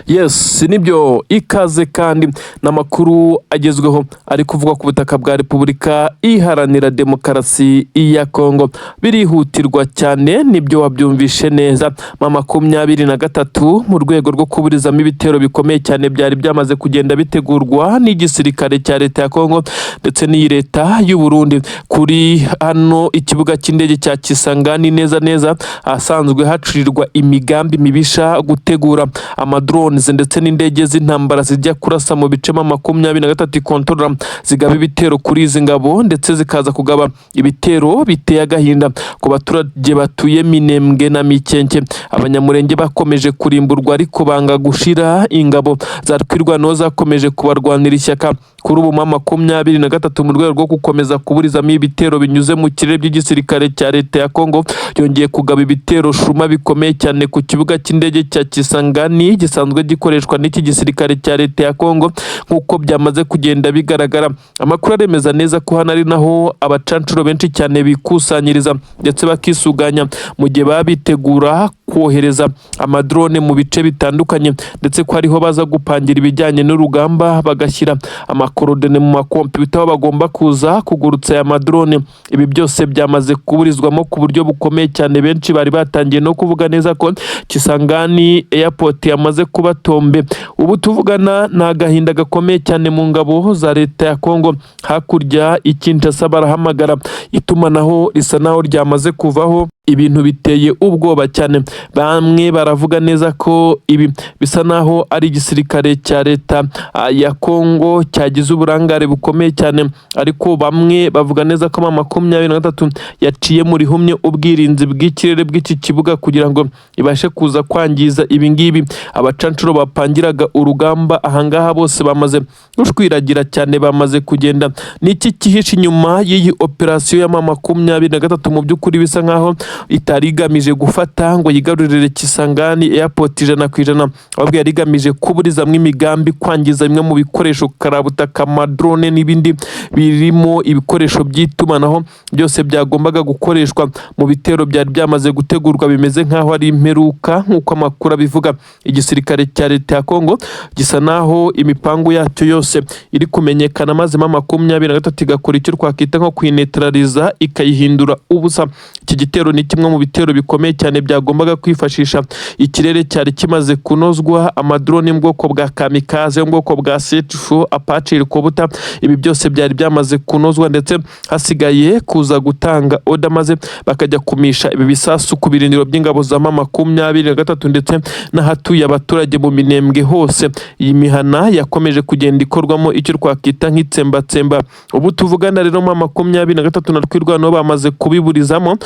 Yes, nibyo, ikaze kandi n'amakuru agezweho ari kuvugwa ku butaka bwa Repubulika Iharanira Demokarasi ya Kongo. Birihutirwa cyane, nibyo, wabyumvishe neza. M23, mu rwego rwo kuburizamo ibitero bikomeye cyane byari byamaze kugenda bitegurwa n'igisirikare cya leta ya Kongo ndetse n'iyi leta y'u Burundi, kuri hano ikibuga cy'indege cya Kisangani, neza neza ahasanzwe hacurirwa imigambi mibisha, gutegura amadrones ndetse n'indege z'intambara zijya kurasa mu bice M23 ikontorora, zigaba ibitero kuri izi ngabo, ndetse zikaza kugaba ibitero biteye agahinda ku baturage batuye Minembwe na Mikenke. Abanyamurenge bakomeje kurimburwa ariko banga gushira. Ingabo za Twirwaneho zakomeje kubarwanira ishyaka. Kuri ubu M23, mu rwego rwo gukomeza kuburizamo ibitero binyuze mu kirere by'igisirikare cya leta ya Kongo, yongeye kugaba ibitero shuma bikomeye cyane ku kibuga cy'indege cya Kisangani gisanzwe gikoreshwa n'iki gisirikare cya leta ya Kongo. Nk'uko byamaze kugenda bigaragara, amakuru aremeza neza ko hano ari naho abacancuro benshi cyane bikusanyiriza ndetse bakisuganya mu gihe baba bitegura kohereza amadrone mu bice bitandukanye, ndetse ko ariho baza gupangira ibijyanye n'urugamba, bagashyira amacoordonnées mu makompiyuta aho bagomba kuza kugurutsa aya madrone. Ibi byose byamaze kuburizwamo ku buryo bukomeye cyane. Benshi bari batangiye no kuvuga neza ko Kisangani Airport yamaze kuba tombe. Ubu tuvugana ni agahinda gakomeye cyane mu ngabo za leta ya Kongo. Hakurya i Kinshasa barahamagara, itumanaho risa naho ryamaze kuvaho. Ibintu biteye ubwoba cyane. Bamwe baravuga neza ko ibi bisa naho ari igisirikare cya leta ya Kongo cyagize uburangare bukomeye cyane, ariko bamwe bavuga neza ko M23 yaciye mu rihumye ubwirinzi bw'ikirere bw'iki kibuga kugira ngo ibashe kuza kwangiza ibi ngibi. Abacancuro bapangiraga urugamba ahangaha bose bamaze gushwiragira cyane, bamaze kugenda. Ni iki cyihishe inyuma y'iyi operasiyo ya M23? Mu by'ukuri bisa nkaho itari igamije gufata ngo yigarurire Kisangani Airport 100%, ahubwo yari igamije kuburizamwo imigambi, kwangiza bimwe mu bikoresho karabutaka, amadrone n'ibindi birimo ibikoresho by'itumanaho, byose byagombaga gukoreshwa mu bitero byari byamaze gutegurwa. Bimeze nk'aho ari imperuka nk'uko amakuru abivuga. Igisirikare cya leta ya Kongo gisa naho imipangu yacyo yose iri kumenyekana, maze M23 igakora icyo twakwita nko kuyinetraliza, ikayihindura ubusa. Iki gitero ni kimwe mu bitero bikomeye cyane byagombaga kwifashisha ikirere cyari kimaze kunozwa, amadrone yo mu bwoko bwa kamikaze, yo mu bwoko bwa C4 Apache helicopter. Ibi byose byari byamaze kunozwa, ndetse hasigaye kuza gutanga order maze bakajya kumisha ibi bisasu ku birindiro by'ingabo za M23 ndetse n'ahatuye abaturage mu Minembwe hose. Iyi mihana yakomeje kugenda ikorwamo icyo twakwita nk'itsembatsemba. Ubu tuvugana rero, M23 na Twirwaneho bamaze kubiburizamo.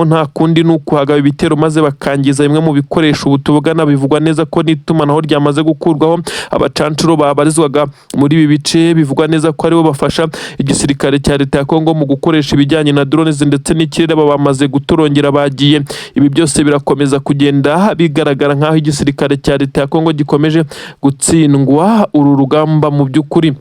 Nta kundi, ni ukuhagaba ibitero maze bakangiza bimwe mu bikoresho. Ubu tuvugana bivugwa neza ko n'itumanaho ryamaze gukurwaho. Abacancuro babarizwaga muri ibi bice bivugwa neza ko aribo bafasha igisirikare cya leta ya Kongo mu gukoresha ibijyanye na drones ndetse n'ikirere, aba bamaze gutorongera, bagiye. Ibi byose birakomeza kugenda bigaragara nk'aho igisirikare cya leta ya Kongo gikomeje gutsindwa uru rugamba. Mu by'ukuri,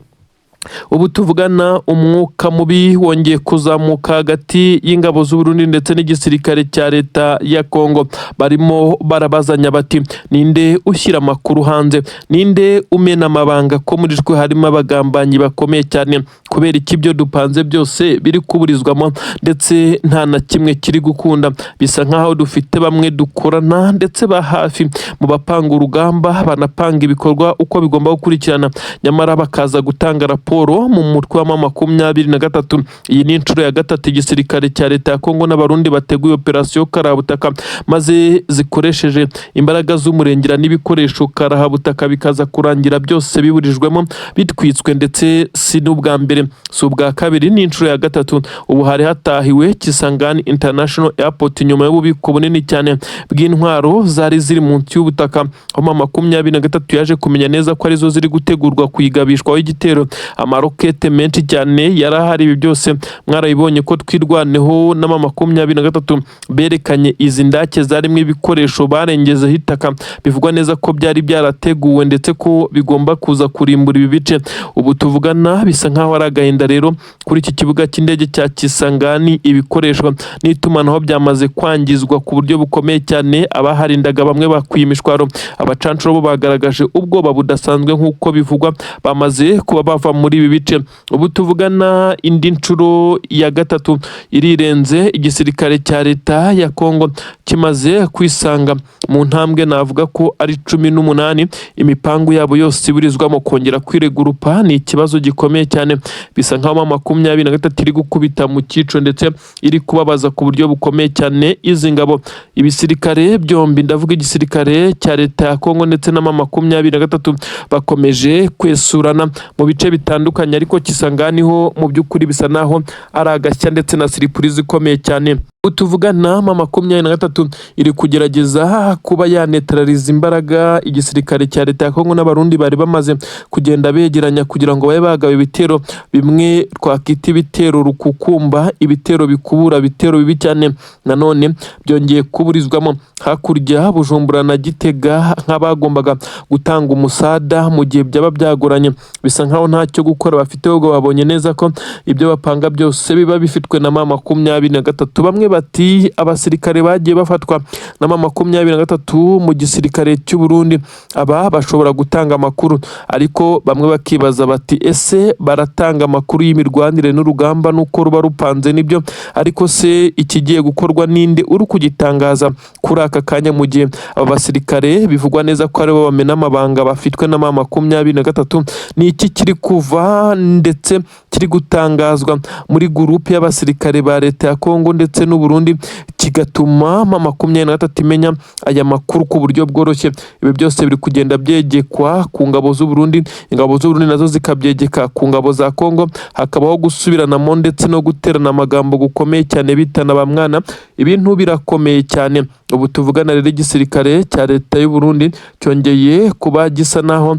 ubu tuvugana umwuka mubi wongeye kuzamuka hagati y'ingabo z'Uburundi ndetse n'igisirikare cya leta ya Kongo. Barimo barabazanya bati: "Ninde ushyira amakuru hanze? Ninde umena amabanga ko muri twe harimo abagambanyi bakomeye cyane? Kubera iki ibyo dupanze byose biri kuburizwamo ndetse nta na kimwe kiri gukunda? Bisa nkaho dufite bamwe dukorana ndetse ba hafi mu bapanga urugamba, banapanga ibikorwa uko bigomba gukurikirana, nyamara bakaza gutanga raporo mu mutwe wa M23." Iyi ni inshuro ya gatatu igisirikare cya leta ya Kongo n'Abarundi bateguye operasiyo karabutaka, maze zikoresheje imbaraga z'umurengera n'ibikoresho karahabutaka, bikaza kurangira byose biburijwemo, bitwitswe. Ndetse si n'ubwa mbere, si ubwa kabiri, ni inshuro ya gatatu. Ubu hari hatahiwe Kisangani International Airport nyuma y'ububiko bunini cyane bw'intwaro zari ziri munsi y'ubutaka, aho M23 yaje kumenya neza ko arizo ziri gutegurwa kuyigabishwaho igitero. Amakuru aremeza neza ko Amarokete menshi cyane yarahari. Ibi byose mwarabibonye ko Twirwaneho n'ama 23 berekanye izi ndake zarimo ibikoresho barengezeho itaka, bivugwa neza ko byari byarateguwe ndetse ko bigomba kuza kurimbura ibi bice. Ubu tuvugana bisa nkaho ari agahinda rero kuri iki kibuga cy'indege cya Kisangani. Ibikoresho n'itumanaho byamaze kwangizwa ku buryo bukomeye cyane. Abaharindaga bamwe bakwiye imishwaro, abacancuro bo bagaragaje ubwoba budasanzwe, nk'uko bivugwa bamaze kuba bava muri ibi bice. Ubu tuvugana indi nshuro ya gatatu irirenze, igisirikare cya leta ya Kongo kimaze kwisanga mu ntambwe navuga ko ari 18, imipangu yabo yose iburizwamo. Kongera kwiregurupa ni ikibazo gikomeye cyane. Bisa nkaho 23 iri gukubita mu cyico ndetse iri kubabaza ku buryo bukomeye cyane izi ngabo. Ibisirikare byombi, ndavuga igisirikare cya leta ya Kongo ndetse na 23, bakomeje kwesurana mu bice bitandukanye, ariko Kisangani ho mu by'ukuri bisa naho ari agashya ndetse na surprise ikomeye cyane. Tuvugana 23 iri kugerageza kuba yanetraliza imbaraga igisirikare cya leta ya Kongo n'Abarundi bari bamaze kugenda begeranya kugira ngo babe bagaba ibitero bimwe twakita ibitero rukukumba, ibitero bikubura, ibitero bibi cyane. Nanone byongeye kuburizwamo. Hakurya Bujumbura na Gitega, nk'abagombaga gutanga umusada mu gihe byaba byagoranye, bisa nkaho ntacyo gukora bafite, ahubwo babonye neza ko ibyo bapanga byose biba bifitwe na 23. Bamwe bati abasirikare bagiye bafatwa na 23 mu gisirikare cy'u Burundi, aba bashobora gutanga amakuru, ariko bamwe bakibaza bati ese baratanga amakuru y'imirwanire n'urugamba n'uko ruba rupanze? Nibyo, ariko se ikigiye gukorwa ninde uri kugitangaza kuri aka kanya, mu gihe aba basirikare bivugwa neza ko aribo bamena amabanga bafitwe na 23? Ni iki kiri kuva ndetse kiri gutangazwa muri groupe y'abasirikare ba leta ya Kongo ndetse n'u Burundi, kigatuma 23 imenya aya makuru ku buryo bworoshye? Ibi byose biri kugenda byegekwa ku ngabo z'u Burundi, ingabo z'u Burundi nazo zikabyegeka ku ngabo za Kongo, hakabaho gusubiranamo ndetse no guterana amagambo gukomeye cyane, bitana ba mwana. Ibintu birakomeye cyane. Ubu tuvugana rero igisirikare cya leta y'u Burundi cyongeye kuba gisa naho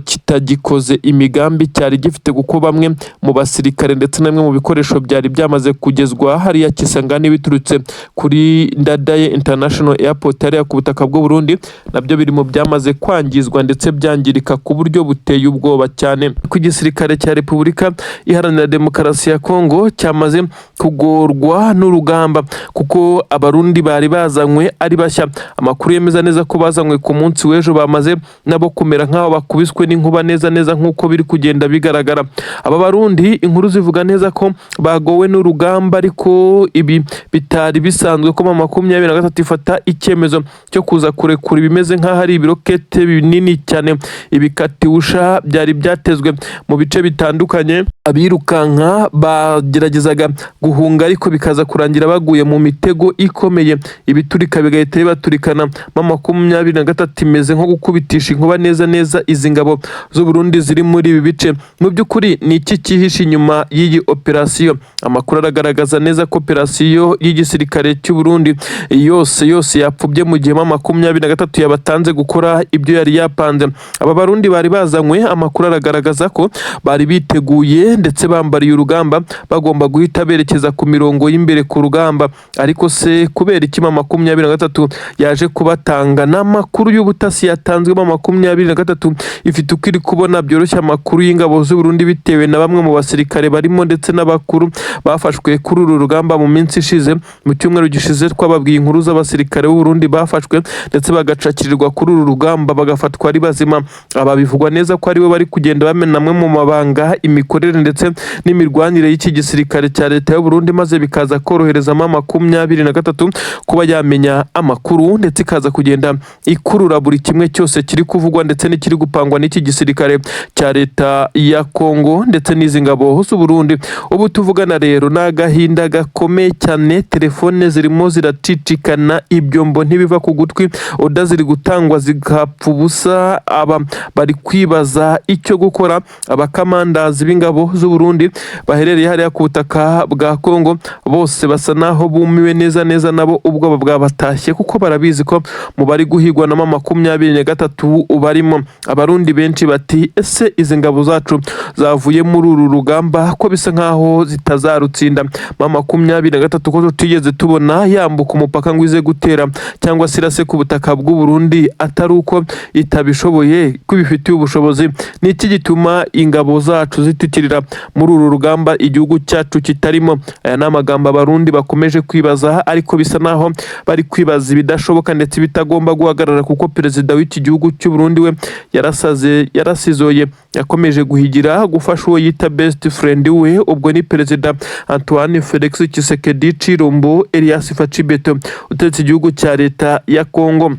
kitagikoze imigambi cyari gifite, kuko bamwe mu basirikare ndetse na bimwe mu bikoresho byari byamaze kugezwa hariya Kisangani biturutse kuri Ndadaye International Airport hariya ku butaka bw'u Burundi, nabyo biri mu byamaze kwangizwa ndetse byangirika ku buryo buteye ubwoba cyane. Ko igisirikare cya Repubulika Iharanira Demokarasi ya Kongo cyamaze kugorwa n'urugamba, kuko Abarundi bari bazanywe ari bashya, amakuru yemeza neza ko bazanywe ku munsi w'ejo, bamaze nabo kumera nk'aho bakubiswe n'inkuba neza neza, nk'uko biri kugenda bigaragara. Aba Barundi inkuru zivuga neza ko bagowe n'urugamba, ariko ibi bitari bisanzwe ko 23 ifata icyemezo cyo kuza kurekura ibimeze nk'aho ari ibirokete binini cyane, ibikatiwusha byari byatezwe mu bice bitandukanye. Abirukanka bageragezaga guhunga, ariko bikaza kurangira baguye mu mitego ikomeye, ibiturika bigahita bibaturikana. 23 imeze nko gukubitisha inkuba neza neza izi ngabo z'u Burundi ziri muri ibi bice. Mu by'ukuri ni iki cyihishe inyuma y'iyi operasiyo? Amakuru aragaragaza neza ko operasiyo y'igisirikare cy'u Burundi yose yose yapfubye mu gihe 23 yabatanze gukora ibyo yari yapanze. Aba Barundi bari bazanywe, amakuru aragaragaza ko bari biteguye ndetse bambariye urugamba, bagomba guhita berekeza ku mirongo y'imbere ku rugamba. Ariko se kubera iki 23 yaje kubatanga? N'amakuru y'ubutasi yatanzwe, 23 ifite uko iri kubona byoroshye amakuru y'ingabo z'u Burundi, bitewe na bamwe mu basirikare barimo ndetse n'abakuru bafashwe kuri uru rugamba mu minsi ishize. Mu cyumweru gishize twababwiye inkuru z'abasirikare b'u Burundi bafashwe ndetse bagacakirirwa kuri uru rugamba, bagafatwa ari bazima. Aba bivugwa neza ko aribo bari kugenda bamena amwe mu mabanga, imikorere ndetse n'imirwanire y'iki gisirikare cya leta y'u Burundi, maze bikaza korohereza 23 kuba yamenya amakuru ndetse ikaza kugenda ikurura buri kimwe cyose kiri kuvugwa ndetse n'ikiri gupangwa n'iki gisirikare cya leta ya Kongo ndetse n'izi ngabo z'u Burundi. Ubu tuvugana rero ni agahinda gakomeye cyane. cyane, telefone zirimo ziracicikana, ibyombo ntibiva ku gutwi, order ziri gutangwa zigapfa ubusa. Aba bari kwibaza icyo gukora. Abakamandazi b'ingabo z'u Burundi baherereye hariya ku butaka bwa Kongo bose basa naho bumiwe neza neza, nabo ubwoba bwabatashye kuko barabizi ko mu bari guhigwa na M23 barimo. Abarundi benshi bati: "Ese izi ngabo zacu zavuye muri uru rugamba ko bisa nkaho zitazarutsinda? M23 ko tutigeze tubona yambuka umupaka ngo ize gutera cyangwa se irase ku butaka bw'u Burundi, atari uko itabishoboye, ko ibifitiye ubushobozi, ni iki gituma ingabo zacu zitikirira muri uru rugamba igihugu cyacu kitarimo?" Aya ni amagambo Abarundi bakomeje kwibaza, ariko bisa naho bari kwibaza ibidashoboka ndetse bitagomba guhagarara, kuko perezida w'iki gihugu cy'u Burundi we yarasaze, yarasizoye, yakomeje guhigira gufasha uwo yita best friend we. Ubwo ni Perezida Antoine Felix Tshisekedi Tshilombo Elias Fatshi Béton utegetse igihugu cya leta ya Congo.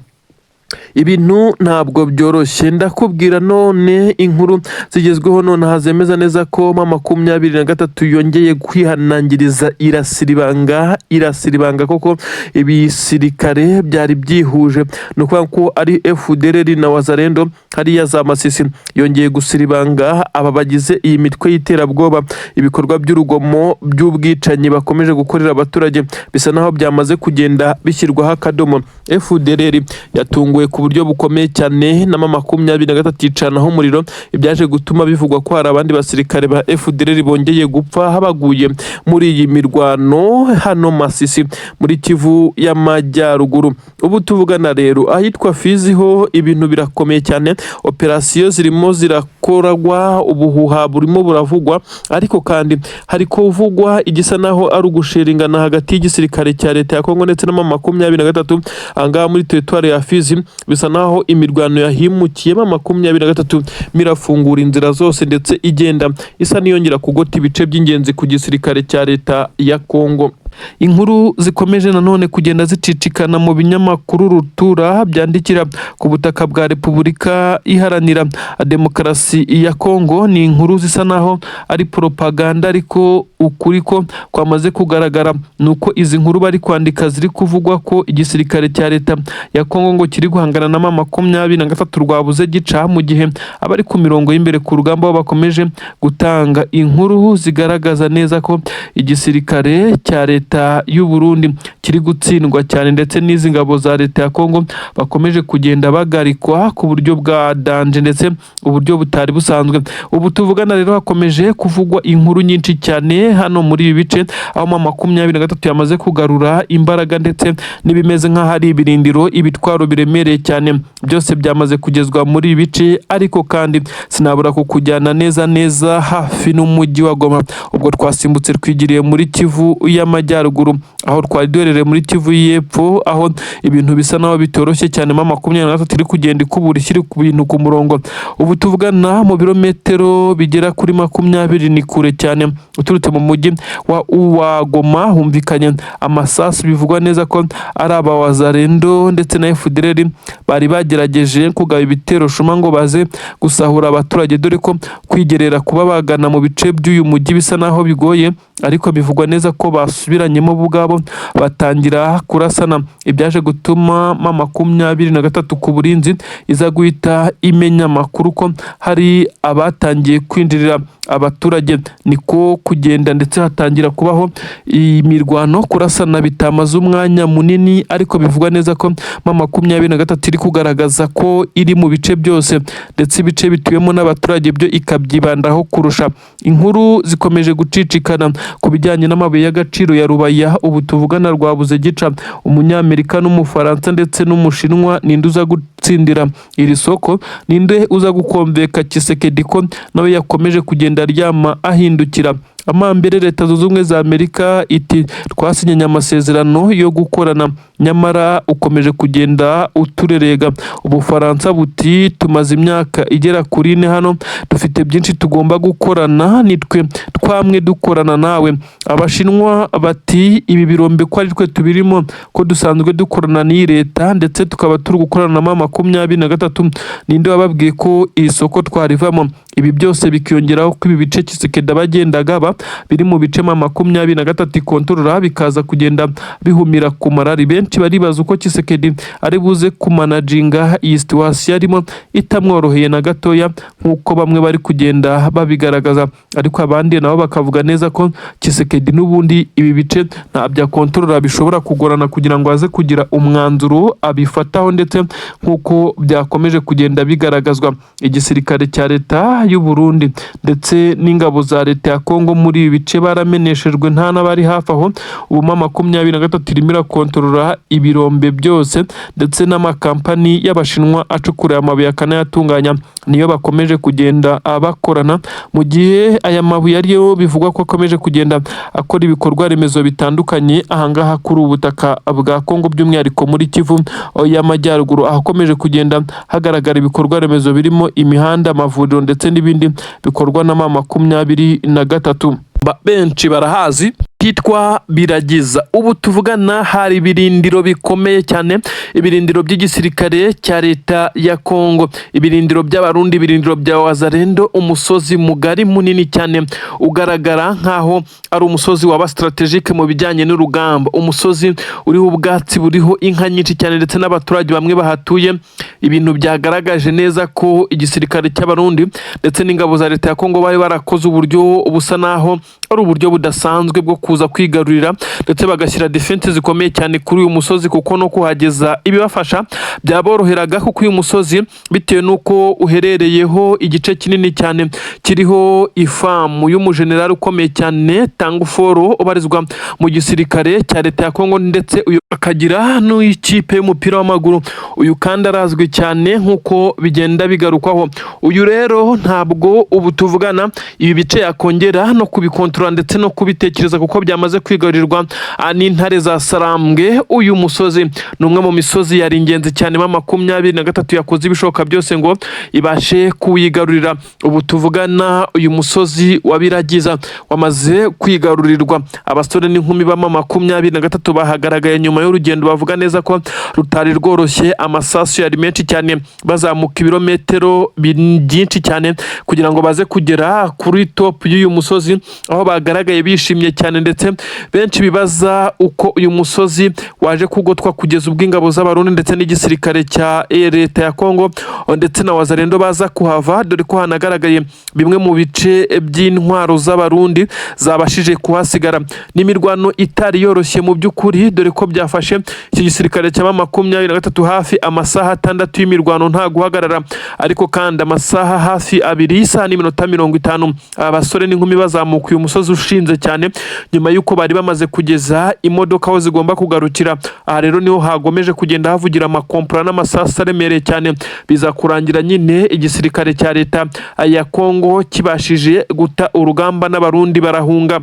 Ibintu ntabwo byoroshye, ndakubwira. None inkuru zigezweho nonaha zemeza neza ko M23 yongeye kwihanangiriza, irasiribanga, irasiribanga koko ibisirikare byari byihuje, ni ukuvuga ko ari FDLR na Wazalendo hariya za Masisi. Yongeye gusiribanga aba bagize iyi mitwe y'iterabwoba. Ibikorwa by'urugomo by'ubwicanyi bakomeje gukorera abaturage bisa naho byamaze kugenda bishyirwaho akadomo. FDLR yatunguwe ku buryo bukomeye cyane na M23, yicanaho umuriro, ibyaje gutuma bivugwa ko hari abandi basirikare ba FDLR bongeye gupfa baguye muri iyi mirwano hano Masisi muri Kivu y'Amajyaruguru. Ubu tuvugana rero, ahitwa Fizi ho ibintu birakomeye cyane, operasiyo zirimo zirakorwa, ubuhuha burimo buravugwa, ariko kandi hari kuvugwa igisa naho ari ugusheringana hagati y'igisirikare cya leta ya Kongo ndetse na M23. Ahangaha muri teritwari ya Fizi bisa naho imirwano yahimukiye, M23 mirafungura inzira zose ndetse igenda isa n'iyongera kugota ibice by'ingenzi ku gisirikare cya leta ya Kongo. Inkuru zikomeje nanone kugenda zicicikana mu binyamakuru rutura byandikira ku butaka bwa Repubulika Iharanira Demokarasi ya Kongo ni inkuru zisa naho ari propaganda, ariko ukuri ko kwamaze kugaragara ni uko izi nkuru bari kwandika ziri kuvugwa ko igisirikare cya leta ya Kongo ngo kiri guhangana na M23 rwabuze gica, mu gihe abari ku mirongo y'imbere ku rugamba bo bakomeje gutanga inkuru zigaragaza neza ko igisirikare cya leta y'u Burundi kiri gutsindwa cyane, ndetse n'izi ngabo za leta ya Kongo bakomeje kugenda bagarikwa ku buryo bwa danger ndetse uburyo butari busanzwe. Ubu tuvugana rero hakomeje kuvugwa inkuru nyinshi cyane hano muri ibi bice, aho M23 yamaze kugarura imbaraga ndetse n'ibimeze nk'aho ari ibirindiro, ibitwaro biremereye cyane byose byamaze kugezwa muri ibi bice. Ariko kandi sinabura kukujyana neza neza hafi n'umujyi wa Goma. Ubwo twasimbutse twigiriye muri Kivu y'Amajyaruguru, aho twari duherereye muri Kivu y'Epfo, aho ibintu bisa naho bitoroshye cyane. M23 iri kugenda ikubura, ishyira ku bintu ku murongo. Ubu tuvugana mu birometero bigera kuri 20, ni kure cyane uturutse mu mujyi wa Goma, humvikanye amasasu bivugwa neza ko ari aba Wazalendo ndetse na FDLR bari bagerageje kugaba ibitero shuma ngo baze gusahura abaturage, dore ko kwigerera kuba bagana mu bice by'uyu mujyi bisa naho bigoye. Ariko bivugwa neza ko basubiranyemo bo ubwabo batangira kurasana, ibyaje gutuma M23 ku burinzi iza guhita imenya amakuru ko hari abatangiye kwinjirira abaturage, niko kugenda ndetse hatangira kubaho imirwano, kurasana bitamaze umwanya munini. Ariko bivugwa neza ko M23 iri kugaragaza ko iri mu bice byose, ndetse ibice bituwemo n'abaturage byo ikabyibandaho kurusha. Inkuru zikomeje gucicikana ku bijyanye n'amabuye y'agaciro ya Rubaya. Ubu tuvugana rwabuze gica. Umunyamerika n'Umufaransa ndetse n'Umushinwa, ninde uza gutsindira iri soko? Ninde uza gukomveka Tshisekedi ko nawe yakomeje kugenda aryama ahindukira amambere? Leta Zunze Ubumwe za Amerika iti: "Twasinyanye amasezerano yo gukorana, nyamara ukomeje kugenda uturerega." Ubufaransa buti: "Tumaze imyaka igera kuri 4 hano, dufite byinshi tugomba gukorana, nitwe twamwe dukorana nawe." Abashinwa bati: "Ibi birombe ko ari twe tubirimo, ko dusanzwe dukorana n'iyi leta ndetse tukaba turi gukorana na M23, ninde wababwiye ko iri soko twarivamo?" Ibi byose bikiyongeraho ko ibi bice Tshisekedi aba agenda agaba. biri mu bice M23 ikontorora bikaza kugenda bihumira ku marari. Benshi baribaza uko Tshisekedi ari buze kumanaginga iyi situation arimo itamworoheye na gatoya, nk'uko bamwe bari kugenda babigaragaza, ariko abandi nabo bakavuga neza ko Tshisekedi n'ubundi ibi bice nta bya kontorora, bishobora kugorana kugira ngo aze kugira umwanzuro abifataho. Ndetse nk'uko byakomeje kugenda bigaragazwa, igisirikare cya leta y'u Burundi ndetse n'ingabo za leta ya Kongo muri ibi bice barameneshejwe, nta n'abari hafi aho. Ubu M23 irimo irakontorora ibirombe byose, ndetse n'amakampani y'Abashinwa acukura amabuye akanayatunganya niyo bakomeje kugenda bakorana, mu gihe aya mabuye ariyo bivugwa ko akomeje kugenda akora ibikorwa remezo bitandukanye ahangaha kuri ubu butaka bwa Kongo, by'umwihariko muri Kivu y'Amajyaruguru, ahakomeje kugenda hagaragara ibikorwa remezo birimo imihanda, amavuriro ndetse n'ibindi bikorwa na M23. Benshi barahazi hitwa Biragiza. Ubu tuvugana hari ibirindiro bikomeye cyane, ibirindiro by'igisirikare cya leta ya Kongo, ibirindiro by'Abarundi, ibirindiro bya Wazalendo. Umusozi mugari munini cyane ugaragara nk'aho ari umusozi waba stratégique mu bijyanye n'urugamba, umusozi uriho ubwatsi, buriho inka nyinshi cyane ndetse n'abaturage bamwe bahatuye. Ibintu byagaragaje neza ko igisirikare cy'Abarundi ndetse n'ingabo za leta ya Kongo bari barakoze uburyo busa naho ari uburyo budasanzwe bwo kuza kwigarurira, ndetse bagashyira défense zikomeye cyane kuri uyu musozi, kuko no kuhageza ibibafasha byaboroheraga, kuko uyu musozi, bitewe n'uko uherereyeho igice kinini cyane kiriho ifamu y'umujenerali ukomeye cyane Tanguforo ubarizwa mu gisirikare cya leta ya Kongo, ndetse uyu akagira n'ikipe y'umupira w'amaguru. Uyu kandi arazwi cyane nk'uko bigenda bigarukwaho. Uyu rero ntabwo ubu tuvugana ibi bice yakongera no kubikontorora ndetse no kubitekereza, kuko byamaze kwigarurirwa n'intare za Sarambwe. Uyu musozi ni umwe mu misozi yari ingenzi cyane, M23 yakoze ibishoboka byose ngo ibashe kuwigarurira. Ubu tuvugana uyu musozi wa Biragiza wamaze kwigarurirwa. Abasore n'inkumi ba M23 bahagaragaye nyuma y'urugendo bavuga neza ko rutari rworoshye. Amasasu yari menshi cyane, bazamuka ibirometero byinshi cyane kugira ngo baze kugera kuri top y'uyu musozi, aho bagaragaye bishimye cyane, ndetse benshi bibaza uko uyu musozi waje kugotwa kugeza ubwo ingabo z'Abarundi ndetse n'igisirikare cya leta ya Kongo ndetse na Wazalendo baza kuhava, dore ko hanagaragaye bimwe mu bice by'intwaro z'Abarundi zabashije kuhasigara. N'imirwano itari yoroshye mu by'ukuri, dore ko byafashe iki gisirikare cya M23 hafi amasaha 6 y'imirwano nta guhagarara, ariko kandi amasaha hafi 2 y'isaha n'iminota 50 aba basore n'inkumi bazamuka uyu musozi ushinze cyane, nyuma y'uko bari bamaze kugeza imodoka aho zigomba kugarukira. Aha rero niho hagomeje kugenda havugira amakompora n'amasasu aremereye cyane, biza kurangira nyine igisirikare cya leta ya Kongo kibashije guta urugamba n'Abarundi barahunga.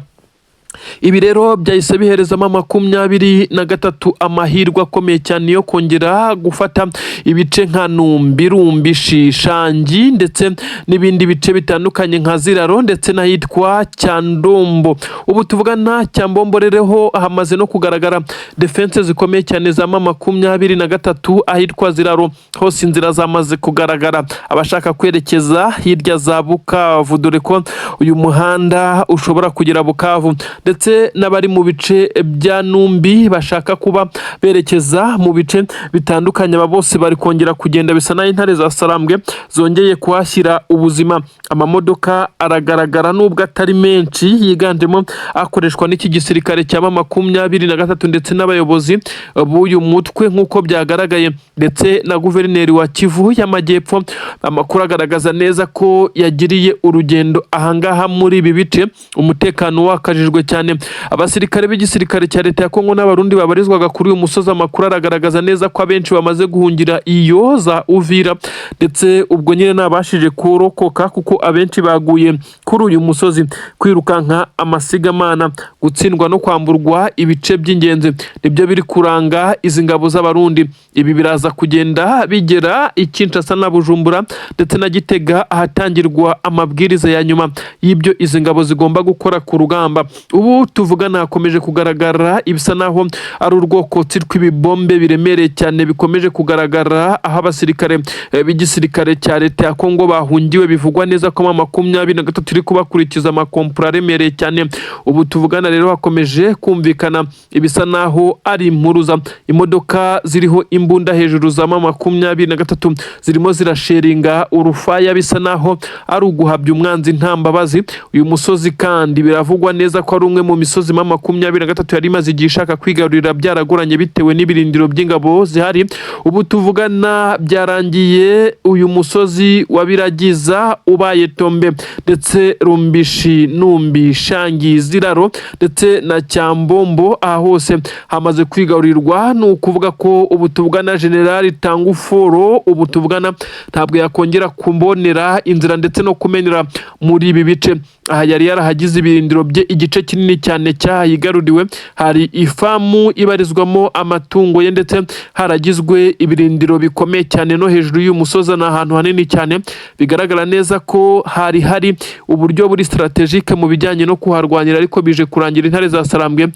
Ibi rero byahise biherezamo M23 amahirwe akomeye cyane yo kongera gufata ibice nka Numbi, Rumbishi, Shangi ndetse n'ibindi bice bitandukanye nka Ziraro ndetse n'ahitwa Cyandombo. Ubu tuvugana Cyambombo rero hamaze no kugaragara défense zikomeye cyane za M23. Ahitwa Ziraro hose inzira zamaze kugaragara, abashaka kwerekeza hirya za Bukavu, dore ko uyu muhanda ushobora kugera Bukavu, ndetse n'abari mu bice bya Numbi bashaka kuba berekeza mu bice bitandukanye, aba bose bari kongera kugenda. Bisa naho intare za Sarambwe zongeye kuhashyira ubuzima. Amamodoka aragaragara nubwo atari menshi, yiganjemo akoreshwa n'iki gisirikare cya M23 ndetse n'abayobozi b'uyu mutwe nk'uko byagaragaye, ndetse na guverineri wa Kivu y'Amajyepfo. Amakuru agaragaza neza ko yagiriye urugendo ahangaha muri ibi bice, umutekano wakajijwe cyane. Abasirikare b'igisirikare cya leta ya Kongo n'Abarundi babarizwaga kuri uyu musozi, amakuru aragaragaza neza ko abenshi bamaze guhungira iyo za Uvira, ndetse ubwo nyine nabashije kurokoka kuko abenshi baguye kuri uyu musozi. Kwirukanka amasigamana, gutsindwa no kwamburwa ibice by'ingenzi nibyo biri kuranga izi ngabo z'Abarundi. Ibi biraza kugenda bigera i Kinshasa na Bujumbura ndetse na Gitega, ahatangirwa amabwiriza ya nyuma y'ibyo izi ngabo zigomba gukora ku rugamba. Ubu Ubu tuvugana hakomeje kugaragara ibisa naho ari urwokotsi rw'ibibombe biremereye cyane bikomeje kugaragara aho abasirikare b'igisirikare cya leta ya Kongo bahungiwe. Bivugwa neza ko M23 iri kubakurikiza amakompura aremereye cyane. Ubu tuvugana rero hakomeje kumvikana ibisa naho ari impuruza, imodoka ziriho imbunda hejuru za M23 zirimo zirasheringa urufaya, bisa naho ari uguhabya umwanzi nta mbabazi. Uyu musozi kandi biravugwa neza ko ari umwe mu misozi M23 yari imaze igihe ishaka kwigarurira, byaragoranye bitewe n'ibirindiro by'ingabo zihari. Ubu tuvugana byarangiye uyu musozi wa Biragiza ubaye tombe, ndetse Rumbishi, Numbi, Shangi, Ziraro ndetse na Cyambombo, aha hose hamaze kwigarurirwa. Ni ukuvuga ko ubu tuvugana General Tanguforo ubu tuvugana ntabwo yakongera kumbonera inzira ndetse no kumenera muri ibi bice. Aha yari yarahagize ibirindiro bye, igice kinini cyane cyahigaruriwe, hari ifamu ibarizwamo amatungo ye ndetse haragizwe ibirindiro bikomeye cyane. No hejuru y'uyu musozi ni ahantu hanini cyane, bigaragara neza ko hari hari uburyo buri stratégique mu bijyanye no kuharwanira, ariko bije kurangira intare za Sarambwe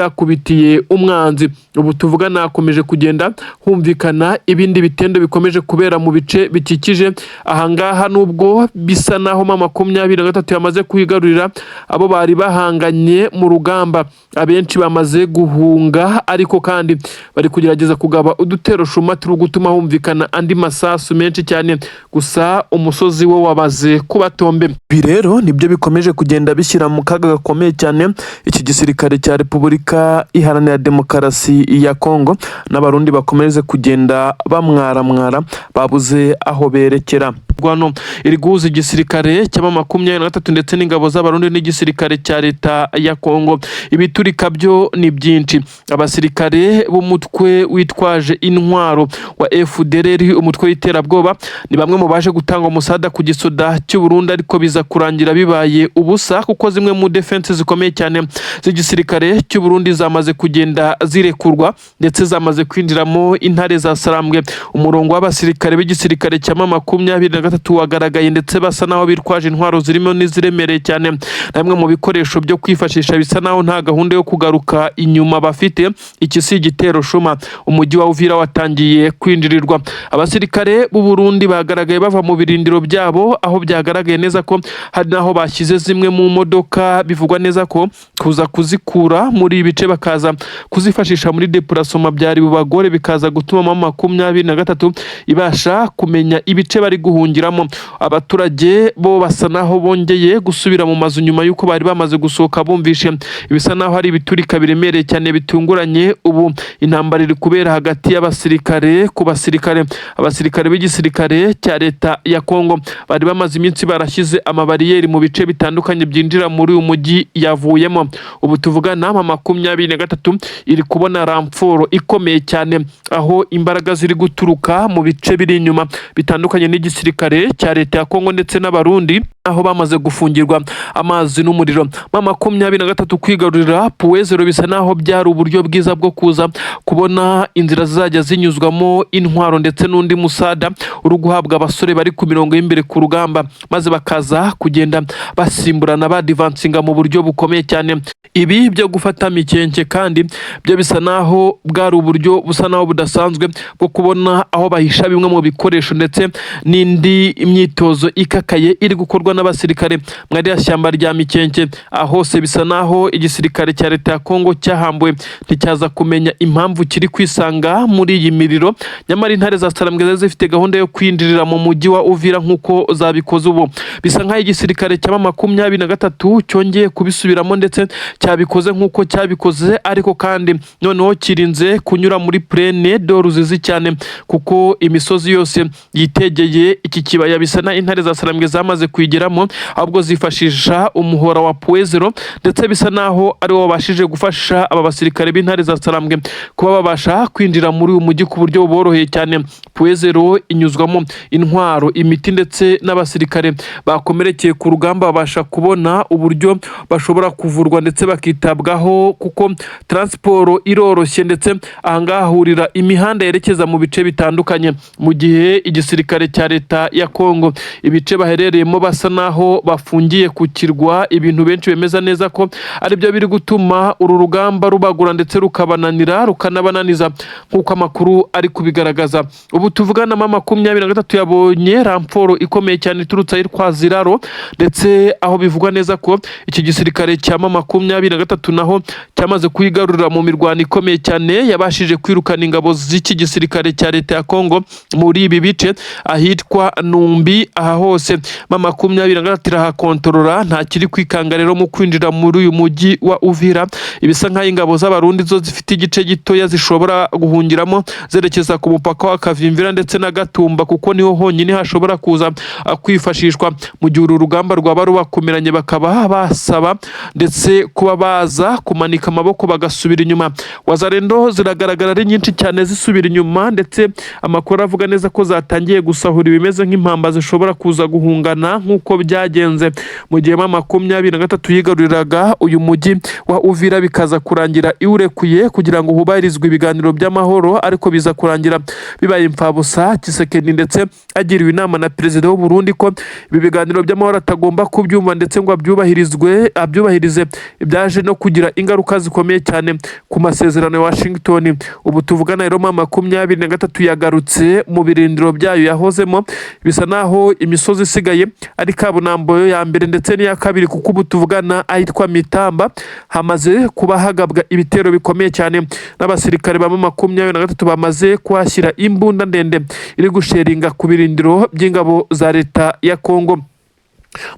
zihakubitiye umwanzi. Ubu tuvugana hakomeje kugenda humvikana ibindi bitendo bikomeje kubera mu bice bikikije ahangaha, nubwo bisa naho M23 yamaze kuhigarurira, abo bari bahanganye mu rugamba abenshi bamaze guhunga, ariko kandi bari kugerageza kugaba udutero shuma turi gutuma humvikana andi masasu menshi cyane. Gusa umusozi wo wamaze kuba tombe. Ibi rero nibyo bikomeje kugenda bishyira mu kaga gakomeye cyane iki gisirikare cya Repubulika Iharanira Demokarasi ya Kongo, n'Abarundi bakomeze kugenda bamwaramwara babuze aho berekera. Rwano iri guhuza igisirikare cya M23 ndetse n'ingabo z'Abarundi n'igisirikare cya leta ya Kongo. Ibiturika byo ni byinshi. Abasirikare b'umutwe witwaje intwaro wa FDLR, umutwe w'iterabwoba, ni bamwe mu baje gutanga umusada ku gisoda cy'u Burundi, ariko biza kurangira bibaye ubusa kuko zimwe mu défenses zikomeye cyane z'igisirikare cy'u Burundi zamaze kugenda zirekurwa ndetse zamaze kwinjiramo intare za Sarambwe. Umurongo w'abasirikare b'igisirikare cya M23 wagaragaye ndetse basa naho bitwaje intwaro zirimo n'iziremereye cyane na bimwe mu bikoresho byo kwifashisha, bisa naho nta gahunda yo kugaruka inyuma bafite. Iki si igitero shuma. Umujyi wa Uvira watangiye kwinjirirwa. Abasirikare b'u Burundi bagaragaye bava mu birindiro byabo, aho byagaragaye neza ko hari n'aho bashyize zimwe mu modoka. Bivugwa neza ko kuza kuzikura muri ibi bice bakaza kuzifashisha muri déplacement byari bubagore, bikaza gutuma M23 ibasha kumenya ibice bari guhungiramo. Abaturage bo basa naho bongeye gusubira mu mazu nyuma y'uko bari bamaze gusohoka bumvishe ibisa naho hari ibiturika biremereye cyane bitunguranye. Ubu intambara iri kubera hagati y'abasirikare ku basirikare. Abasirikare b'igisirikare cya leta ya Kongo bari bamaze iminsi barashyize amabariyeri mu bice bitandukanye byinjira muri uyu mujyi yavuyemo. Ubu tuvugana M23 iri kubona renfort ikomeye cyane, aho imbaraga ziri guturuka mu bice biri inyuma bitandukanye n'igisirikare cya leta ya Kongo ndetse n'Abarundi, aho bamaze gufungirwa amazi n'umuriro. M23 kwigarurira Point Zéro bisa naho byari uburyo bwiza bwo kuza kubona inzira zizajya zinyuzwamo intwaro ndetse n'undi musada uri guhabwa abasore bari ku mirongo y'imbere ku rugamba, maze bakaza kugenda basimburana badivansinga mu buryo bukomeye cyane. Ibi byo gufata Mikenke kandi byo bisa naho bwari uburyo busa naho budasanzwe bwo kubona aho bahisha bimwe mu bikoresho ndetse n'indi imyitozo ikakaye iri gukorwa n'abasirikare muri ririya shyamba rya Mikenke. Aho hose bisa naho igisirikare cya leta ya Kongo cyahambuwe, nticyaza kumenya impamvu kiri kwisanga muri iyi miriro, nyamara intare za Sarambwe zari zifite gahunda yo kwinjirira mu mujyi wa Uvira nk'uko zabikoze. Ubu bisa nk'aho igisirikare cya M23 cyongeye kubisubiramo ndetse cyabikoze nk'uko cyabikoze, ariko kandi noneho kirinze kunyura muri plaine de Ruzizi cyane, kuko imisozi yose yitegeye iki kibaya bisa na intare za Sarambwe zamaze kuyigeramo, ahubwo zifashisha umuhora wa Point Zéro, ndetse bisa naho ari wo wabashije gufasha aba basirikare b'intare za Sarambwe kuba babasha kwinjira muri uyu mujyi ku buryo buboroheye cyane. Point Zéro inyuzwamo intwaro, imiti ndetse n'abasirikare bakomerekeye ku rugamba babasha kubona uburyo bashobora kuvurwa ndetse bakitabwaho, kuko transport iroroshye, ndetse ahangaha hahurira imihanda yerekeza mu bice bitandukanye, mu gihe igisirikare cya leta ya Kongo ibice baherereyemo basa naho bafungiye ku kirwa, ibintu benshi bemeza neza ko aribyo biri gutuma uru rugamba rubagura ndetse rukabananira, rukanabananiza nk'uko amakuru ari kubigaragaza. Ubu tuvugana M23 yabonye renfort ikomeye cyane iturutse ahitwa Ziraro, ndetse aho bivugwa neza ko iki gisirikare cya M23 naho cyamaze kuyigarurira mu mirwano ikomeye cyane, yabashije kwirukana ingabo z'iki gisirikare cya leta ya Kongo muri ibi bice ahitwa Numbi. Aha hose M23 irahakontorora, nta kiri kwikanga rero mu kwinjira muri uyu mujyi wa Uvira. Ibisa nk'aho ingabo z'Abarundi zo zifite igice gitoya zishobora guhungiramo zerekeza ku mupaka wa Kavimvira ndetse na Gatumba, kuko niho honyine hashobora kuza kwifashishwa mu gihe uru rugamba rwaba rubakomeranye, bakaba basaba ndetse kuba baza kumanika amaboko bagasubira inyuma. Wazalendo ziragaragara ari nyinshi cyane zisubira inyuma, ndetse amakuru avuga neza ko zatangiye gusahura ibimeze nk'impamba zishobora kuza guhungana, nk'uko byagenze mu gihe M23 yigaruriraga uyu mujyi wa Uvira, bikaza kurangira iwurekuye kugira ngo hubahirizwe ibiganiro by'amahoro, ariko biza kurangira bibaye imfabusa. Tshisekedi ndetse agiriwe inama na perezida w'u Burundi ko ibi biganiro by'amahoro atagomba kubyumva ndetse ngo abyubahirizwe abyubahirize, byaje no kugira ingaruka zikomeye cyane ku masezerano ya Washington. Ubu tuvugana rero M23 yagarutse mu birindiro byayo yahozemo, bisa naho imisozi isigaye ari kaburimbo ya mbere ndetse n'iya kabiri, kuko ubu tuvugana ahitwa Mitamba hamaze kuba hagabwa ibitero bikomeye cyane n'abasirikare ba M23 bamaze kuhashyira imbunda ndende iri gusheringa ku birindiro by'ingabo za leta ya Kongo.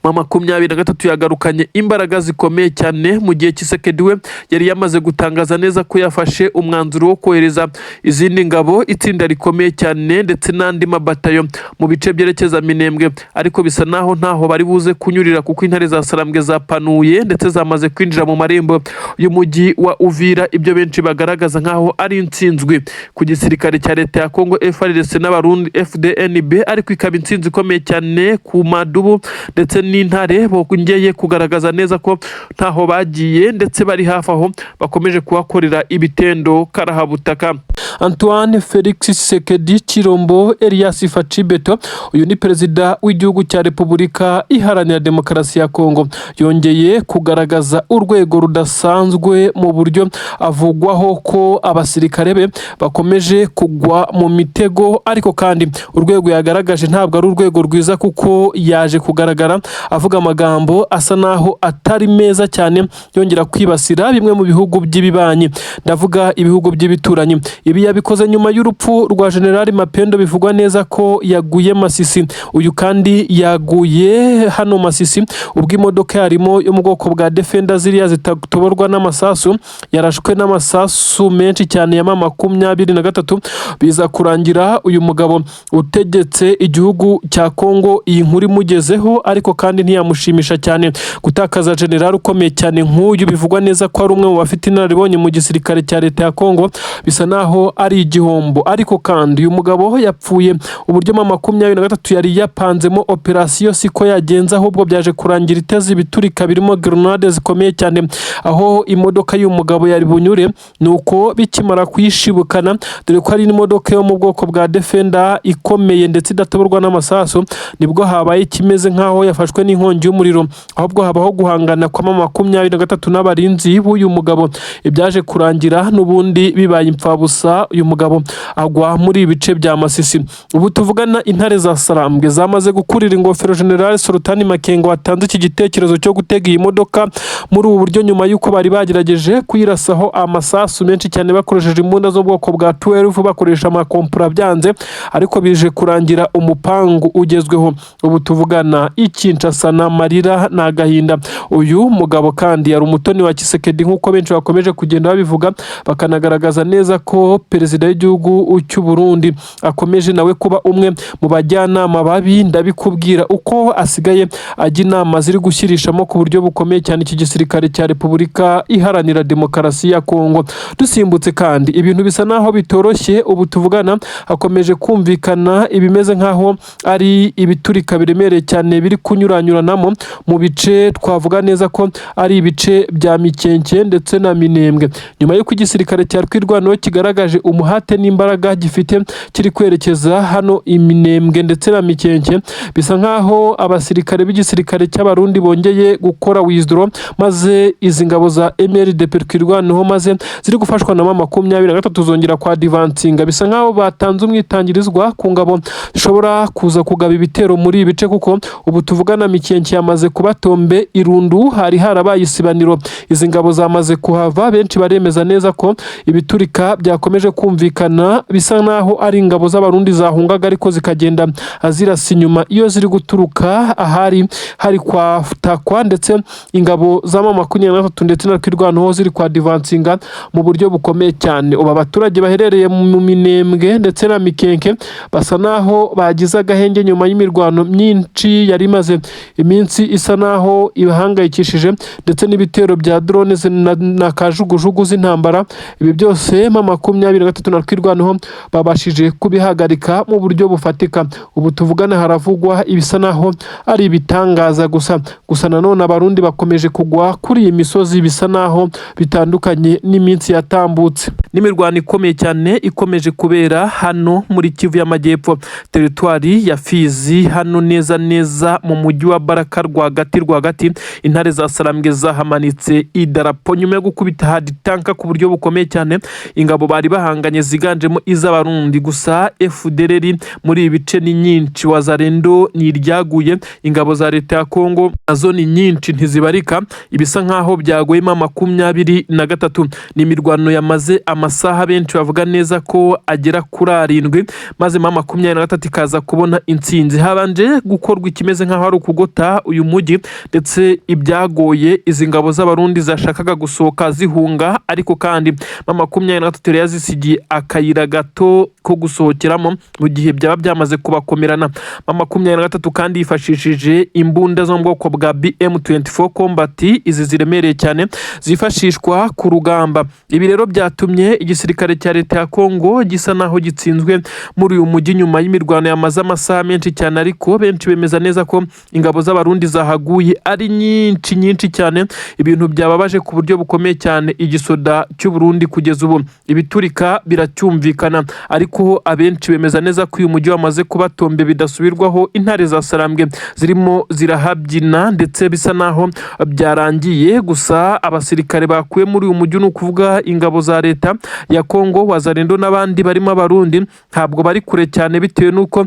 M23 yagarukanye imbaraga zikomeye cyane, mu gihe Tshisekedi we yari yamaze gutangaza neza ko yafashe umwanzuro wo kohereza izindi ngabo, itsinda rikomeye cyane ndetse n'andi mabatayo mu bice byerekeza Minembwe, ariko bisa naho ntaho bari buze kunyurira, kuko intare za Sarambwe zapanuye ndetse zamaze kwinjira mu marembo y'umujyi wa Uvira, ibyo benshi bagaragaza nkaho ari intsinzwi ku gisirikare cya leta ya Kongo FARDC n'Abarundi FDNB, ariko ikaba intsinzi ikomeye cyane ku madubu ndetse n'intare bongeye kugaragaza neza ko ntaho bagiye, ndetse bari hafi aho bakomeje kuhakorera ibitendo karahabutaka. Antoine Felix Tshisekedi Tshilombo Elias Fatshi Béton, uyu ni perezida w'igihugu cya Repubulika Iharanira Demokarasi ya Kongo, yongeye kugaragaza urwego rudasanzwe mu buryo avugwaho ko abasirikare be bakomeje kugwa mu mitego. Ariko kandi urwego yagaragaje ntabwo ari urwego rwiza, kuko yaje kugaragara avuga amagambo asa naho atari meza cyane, yongera kwibasira bimwe mu bihugu by'ibibanyi, ndavuga ibihugu by'ibituranyi. Ibi yabikoze nyuma y'urupfu rwa General Mapendo, bivugwa neza ko yaguye Masisi. Uyu kandi yaguye hano Masisi ubwo imodoka yarimo yo mu bwoko bwa Defender, ziriya zitatoborwa n'amasasu, yarashwe n'amasasu menshi cyane ya M23, biza kurangira uyu mugabo utegetse igihugu cya Kongo iyi nkuru imugezeho, ariko kandi ntiyamushimisha cyane gutakaza general ukomeye cyane nk'uyu, bivugwa neza ko ari umwe mu bafite inararibonye mu gisirikare cya leta ya Kongo, bisa naho ari igihombo. Ariko kandi uyu mugabo yapfuye uburyo M23 yari yapanzemo operasiyo siko yagenze, ahubwo byaje kurangira iteze ibiturika birimo grenade zikomeye cyane aho imodoka y'uyu mugabo yari bunyure, nuko bikimara kuyishibukana, dore ko ari imodoka yo mu bwoko bwa Defender ikomeye ndetse idatoborwa n'amasasu, nibwo habaye ikimeze nk'aho yafashwe n'inkongi y'umuriro, ahubwo habaho guhangana kwa M23 n'abarinzi b'uyu mugabo, ibyaje kurangira n'ubundi bibaye imfabusa, uyu mugabo agwa muri ibi bice bya Masisi. Ubu tuvugana intare za Sarambwe zamaze gukurira ingofero General Sultani Makenga watanze iki gitekerezo cyo gutega iyi modoka muri ubu buryo, nyuma y'uko bari bagerageje kuyirasaho amasasu menshi cyane bakoresheje imbunda z'ubwoko bwa 12, bakoresha amakompura byanze, ariko bije kurangira umupangu ugezweho. Ubu tuvugana i Kinshasa n'amarira ni agahinda. Uyu mugabo kandi yari umutoni wa Tshisekedi, nk'uko benshi bakomeje kugenda babivuga, bakanagaragaza neza ko perezida w'igihugu cy'u Burundi akomeje nawe kuba umwe mu bajyanama babi. Ndabikubwira uko asigaye ajya inama ziri gushyirishamo ku buryo bukomeye cyane iki gisirikare cya Repubulika Iharanira Demokarasi ya Kongo. Dusimbutse kandi, ibintu bisa naho bitoroshye. Ubu tuvugana hakomeje kumvikana ibimeze nk'aho ari ibiturika biremereye cyane biri kubera kunyuranyuranamo mu bice twavuga neza ko ari ibice bya Mikenke ndetse na Minembwe, nyuma y'uko igisirikare cya Twirwaneho kigaragaje umuhate n'imbaraga gifite kiri kwerekeza hano i Minembwe ndetse na Mikenke. Bisa nkaho abasirikare b'igisirikare cy'Abarundi bongeye gukora withdraw, maze izi ngabo za MRDP Twirwaneho, maze ziri gufashwa na M23, zongera kwa advancinga. Bisa nkaho batanze umwitangirizwa ku ngabo zishobora kuza kugaba ibitero muri ibi bice, kuko ubu tuvugana Mikenke yamaze kuba tombe. Irundu hari harabaye isibaniro, izi ngabo zamaze kuhava. Benshi baremeza neza ko ibiturika byakomeje kumvikana, bisa naho ari ingabo z'Abarundi zahungaga, ariko zikagenda zirasa inyuma iyo ziri guturuka ahari hari kwa Takwa, ndetse ingabo za M23 ndetse na Twirwaneho ziri kwa advancinga mu buryo bukomeye cyane. Ubu abaturage baherereye mu Minembwe ndetse na Mikenke basa naho bagize agahenge nyuma y'imirwano myinshi yari imaze iminsi isa naho ibahangayikishije, ndetse n'ibitero bya drone na kajugujugu z'intambara. Ibi byose M23 na Twirwaneho babashije kubihagarika mu buryo bufatika. Ubu tuvugana haravugwa ibisa naho ari ibitangaza gusa. Gusa nanone Abarundi bakomeje kugwa kuri iyi misozi, bisa naho bitandukanye n'iminsi yatambutse, n'imirwano ikomeye cyane ikomeje kubera hano muri Kivu y'Amajyepfo, teritwari ya Fizi, hano neza neza mu mujyi wa Baraka rwagati rwagati. Intare za Sarambwe zahamanitse idarapo nyuma yo gukubita hard tanka ku buryo bukomeye cyane ingabo bari bahanganye ziganjemo iz'Abarundi. Gusa FDLR muri ibi bice ni nyinshi, Wazalendo ni iryaguye, ingabo za leta ya Kongo nazo ni nyinshi ntizibarika. Ibisa nkaho byaguyemo 23. Ni imirwano yamaze amasaha benshi bavuga neza ko agera kuri 7, maze M23 ikaza kubona intsinzi. Habanje gukorwa ikimeze nk'aho ari ukugota uyu mujyi, ndetse ibyagoye izi ngabo z'Abarundi zashakaga gusohoka zihunga, ariko kandi M23 yari yazisigiye akayira gato ko gusohokeramo mu gihe byaba byamaze kubakomerana. M23 kandi yifashishije imbunda zo mu bwoko bwa BM24 Combat, izi ziremereye cyane zifashishwa ku rugamba. Ibi rero byatumye igisirikare cya leta ya Kongo gisa naho gitsinzwe muri uyu mujyi nyuma y'imirwano yamaze amasaha menshi cyane, ariko benshi bemeza neza ko ingabo z'Abarundi zahaguye ari nyinshi nyinshi cyane, ibintu byababaje ku buryo bukomeye cyane igisoda cy'u Burundi. Kugeza ubu ibiturika biracyumvikana, ariko abenshi bemeza neza ko uyu mujyi wamaze kuba tombe bidasubirwaho. Intare za Sarambwe zirimo zirahabyina, ndetse bisa naho byarangiye. Gusa abasirikare bakuwe muri uyu mujyi, ni ukuvuga ingabo za leta ya Kongo, Wazalendo n'abandi barimo Abarundi, ntabwo bari kure cyane bitewe n'uko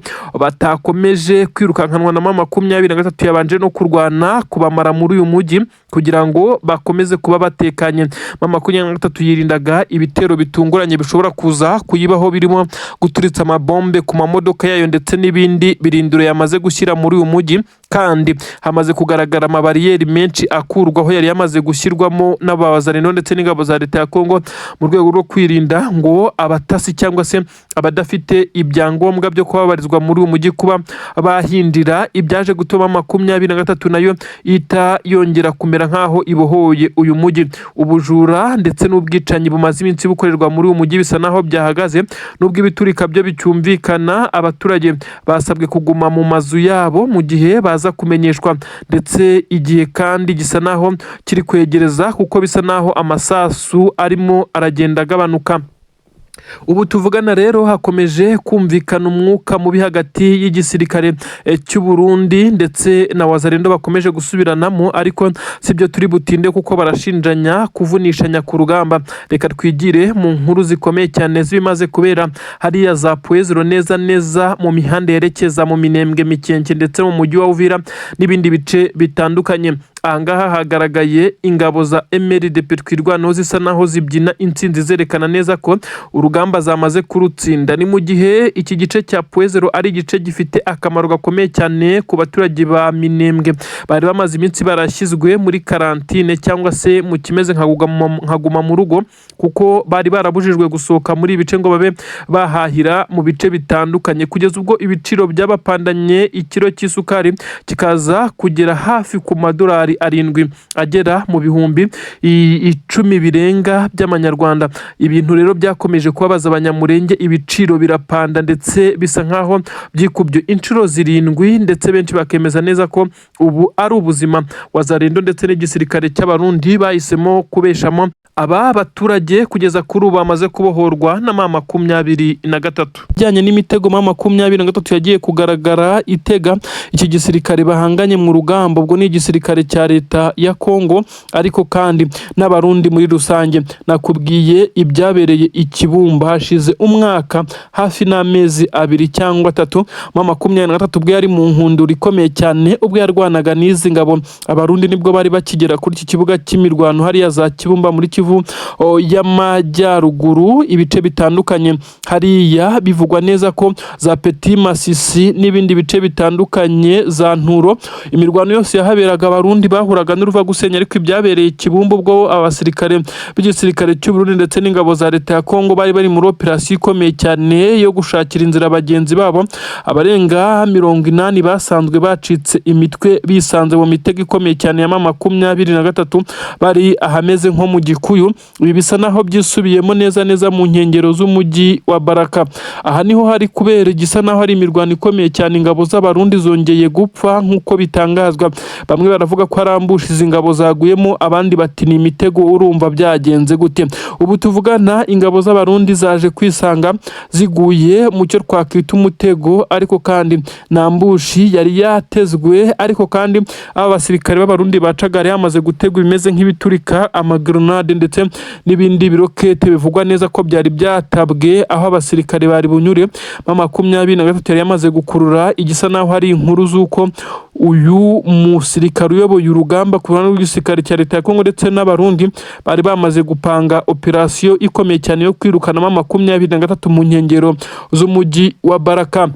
batakomeje kwirukankanwa na M23 yabanje no kurwana kubamara muri uyu mujyi kugira ngo bakomeze kuba batekanye. M23 yirindaga ibitero bitunguranye bishobora kuza kuyibaho, birimo guturitsa amabombe ku mamodoka yayo ndetse n'ibindi birindiro yamaze gushyira muri uyu mujyi. Kandi hamaze kugaragara amabariyeri menshi akurwaho yari yamaze gushyirwamo n'abazalendo ndetse n'ingabo za leta ya Kongo, mu rwego rwo kwirinda ngo abatasi cyangwa se abadafite ibyangombwa byo kubabarizwa muri uyu mujyi kuba bahindira, ibyaje gutuma 23 nayo ihita yongera kumera nk'aho ibohoye uyu mujyi. Ubujura ndetse n'ubwicanyi bumaze iminsi bukorerwa muri uyu mujyi bisa naho byahagaze, nubwo ibiturika byo bicyumvikana. Abaturage basabwe kuguma mu mazu yabo mu gihe baza kumenyeshwa, ndetse igihe kandi gisa naho kiri kwegereza, kuko bisa naho amasasu arimo aragenda agabanuka. Ubu tuvugana rero hakomeje kumvikana umwuka mubi hagati y'igisirikare cy'u Burundi ndetse na Wazalendo, bakomeje gusubiranamo, ariko sibyo turi butinde kuko barashinjanya kuvunishanya ku rugamba. Reka twigire mu nkuru zikomeye cyane z'ibimaze kubera hariya za Pwezero, neza neza mu mihanda yerekeza mu Minembwe, Mikenke ndetse mu mujyi wa Uvira n'ibindi bice bitandukanye. Ahangaha hagaragaye ingabo za MRDP Twirwaneho zisa naho zibyina intsinzi, zerekana neza ko urugamba zamaze kurutsinda. Ni mu gihe iki gice cya Pwezero ari igice gifite akamaro gakomeye cyane ku baturage ba Minembwe bari bamaze iminsi barashyizwe muri karantine cyangwa se mu kimeze nka guma mu rugo, kuko bari barabujijwe gusohoka muri ibi bice ngo babe bahahira mu bice bitandukanye, kugeza ubwo ibiciro byabapandanye, ikiro cy'isukari kikaza kugera hafi ku madolari y'amadolari 7 agera mu 10,000 birenga by'amanyarwanda. Ibintu rero byakomeje kubabaza Abanyamurenge, ibiciro birapanda ndetse bisa nkaho byikubye inshuro 7, ndetse benshi bakemeza neza ko ubu ari ubuzima Wazalendo ndetse n'igisirikare cy'Abarundi bahisemo kubeshamo aba baturage kugeza kuri ubu bamaze kubohorwa na M23. Bijyanye n'imitego M23 yagiye kugaragara itega iki gisirikare bahanganye mu rugamba, ubwo ni igisirikare cya leta ya Kongo ariko kandi n'Abarundi muri rusange. Nakubwiye ibyabereye i Kibumba hashize umwaka hafi n'amezi 2 cyangwa 3. M23 ubwo yari mu nkundura ikomeye cyane, ubwo yarwanaga n'izi ngabo Abarundi, nibwo bari bakigera kuri iki kibuga cy'imirwano hariya za Kibumba muri Kivu y'Amajyaruguru, ibice bitandukanye hariya bivugwa neza ko za Petit Masisi n'ibindi bice bitandukanye za Nturo, imirwano yose yahaberaga Abarundi bahuraga n'uruva gusenya. Ariko ibyabereye Kibumba ubwo abasirikare b'igisirikare cy'u Burundi ndetse n'ingabo za leta ya Kongo bari bari muri operasiyo ikomeye cyane yo gushakira inzira bagenzi babo abarenga 80 basanzwe bacitse imitwe, bisanze mu mitego ikomeye cyane ya M23, bari ahameze nko mu Gikuyu. Ibi bisa naho byisubiyemo neza neza mu nkengero z'umujyi wa Baraka. Aha niho hari kubera igisa naho hari imirwano ikomeye cyane. Ingabo z'Abarundi zongeye gupfa nk'uko bitangazwa. Bamwe baravuga ko ari ambush izi ngabo zaguyemo, abandi bati ni imitego. Urumva byagenze gute? Ubu tuvugana ingabo z'Abarundi zaje kwisanga ziguye mu cyo twakwita umutego, ariko kandi na ambush yari yatezwe. Ariko kandi aba basirikare b'Abarundi bacagari hamaze gutegwa ibimeze nk'ibiturika, amagrenade ndetse n'ibindi birokete bivugwa neza ko byari byatabwe aho abasirikare bari bunyure. M23 yari yamaze gukurura igisa naho hari inkuru z'uko uyu musirikare uyoboye urugamba ku ruhande rw'igisirikare cya leta ya Kongo ndetse n'Abarundi bari bamaze gupanga operasiyo ikomeye cyane yo kwirukanamo 23 mu nkengero z'umujyi wa Baraka.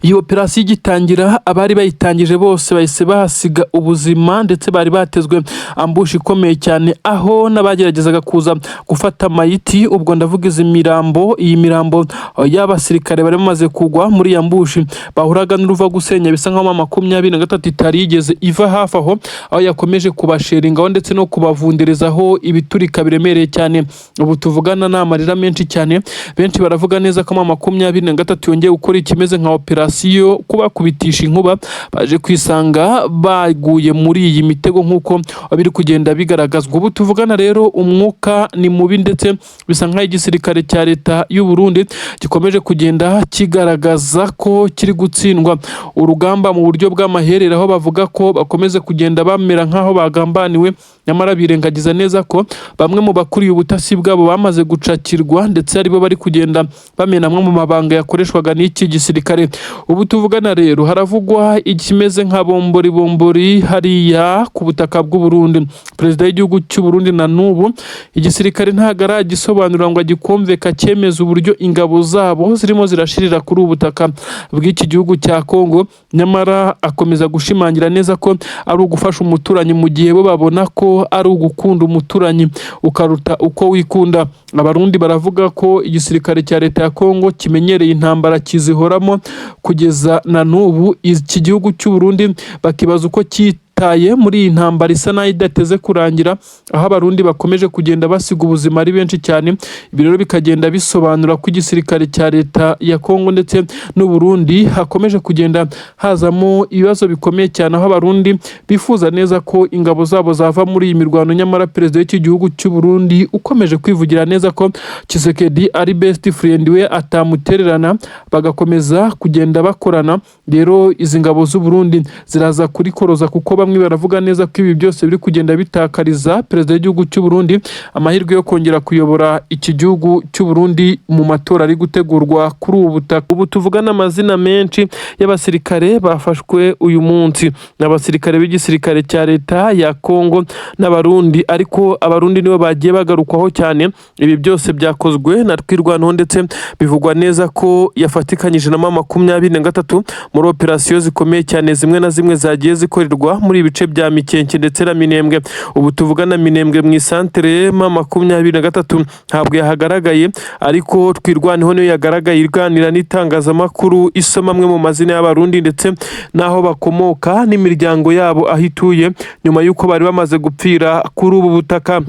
Iyi operasiyo igitangira, abari bayitangije bose bahise bahasiga ubuzima, ndetse bari batezwe ambush ikomeye cyane, aho n'abageragezaga kuza gufata mayiti, ubwo ndavuga izi mirambo, iyi mirambo y'abasirikare bari bamaze kugwa muri iyi ambush, bahuraga n'uruva gusenya. Bisa nkaho 23 itari yigeze iva hafi aho, aho yakomeje kubasheringaho ndetse no kubavunderezaho ibiturika biremereye cyane. Ubu tuvugana ni amarira menshi cyane. Benshi baravuga neza ko 23 yongeye gukora ikimeze nka operasiyo kubakubitisha inkuba, baje kwisanga baguye muri iyi mitego nk'uko biri kugenda bigaragazwa. Ubu tuvugana rero umwuka ni mubi, ndetse bisa nk'aho igisirikare cya leta y'u Burundi gikomeje kugenda kigaragaza ko kiri gutsindwa urugamba mu buryo bw'amaherere, aho bavuga ko bakomeza kugenda bamera nk'aho bagambaniwe, nyamara birengagiza neza ko bamwe mu bakuriye ubutasi bwabo bamaze gucakirwa, ndetse aribo bari kugenda bamena amwe mu mabanga yakoreshwaga n'iki gisirikare. Ubu tuvugana rero haravugwa ikimeze nka bombori bombori hariya ku butaka bw'u Burundi. Perezida w'igihugu cy'u Burundi na n'ubu igisirikare ntabwo aragisobanura ngo agikumve kacyemeza uburyo ingabo zabo zirimo zirashirira kuri ubu butaka bw'iki gihugu cya Kongo, nyamara akomeza gushimangira neza ko ari ugufasha umuturanyi, mu gihe bo babona ko ari ugukunda umuturanyi ukaruta uko wikunda. Abarundi baravuga ko igisirikare cya leta ya Kongo kimenyereye intambara, kizihoramo kugeza na n'ubu. Iki gihugu cy'u Burundi bakibaza uko cyitaye muri iyi ntambara isa naho idateze kurangira, aho Abarundi bakomeje kugenda basiga ubuzima ari benshi cyane. Ibi rero bikagenda bisobanura ko igisirikare cya leta ya Kongo ndetse n'u Burundi hakomeje kugenda hazamo ibibazo bikomeye cyane, aho Abarundi bifuza neza ko ingabo zabo zava muri iyi mirwano, nyamara perezida w'iki gihugu cy'u Burundi ukomeje kwivugira neza ko Tshisekedi ari best friend we, atamutererana, bagakomeza kugenda bakorana. Rero izi ngabo z'u Burundi ziraza kurikoroza, kuko bamwe baravuga neza ko ibi byose biri kugenda bitakariza perezida w'igihugu cy'u Burundi amahirwe yo kongera kuyobora iki gihugu cy'u Burundi mu matora ari gutegurwa kuri ubu butaka. Ubu tuvugana amazina menshi y'abasirikare bafashwe uyu munsi ni abasirikare b'igisirikare cya leta ya Kongo n'Abarundi, ariko Abarundi nibo bagiye bagarukwaho cyane. Ibi byose byakozwe na Twirwaneho, ndetse bivugwa neza ko yafatikanyije na M23 muri operasiyo zikomeye cyane zimwe na zimwe zagiye zikorerwa muri muri ibice bya Mikenke ndetse na Minembwe. Ubu tuvugana Minembwe mu isantere M23 ntabwo yahagaragaye, ariko Twirwaneho niyo yagaragaye iganira n'itangazamakuru, isoma amwe mu mazina y'Abarundi ndetse n'aho bakomoka n'imiryango yabo aho ituye, nyuma y'uko bari bamaze gupfira kuri ubu butaka.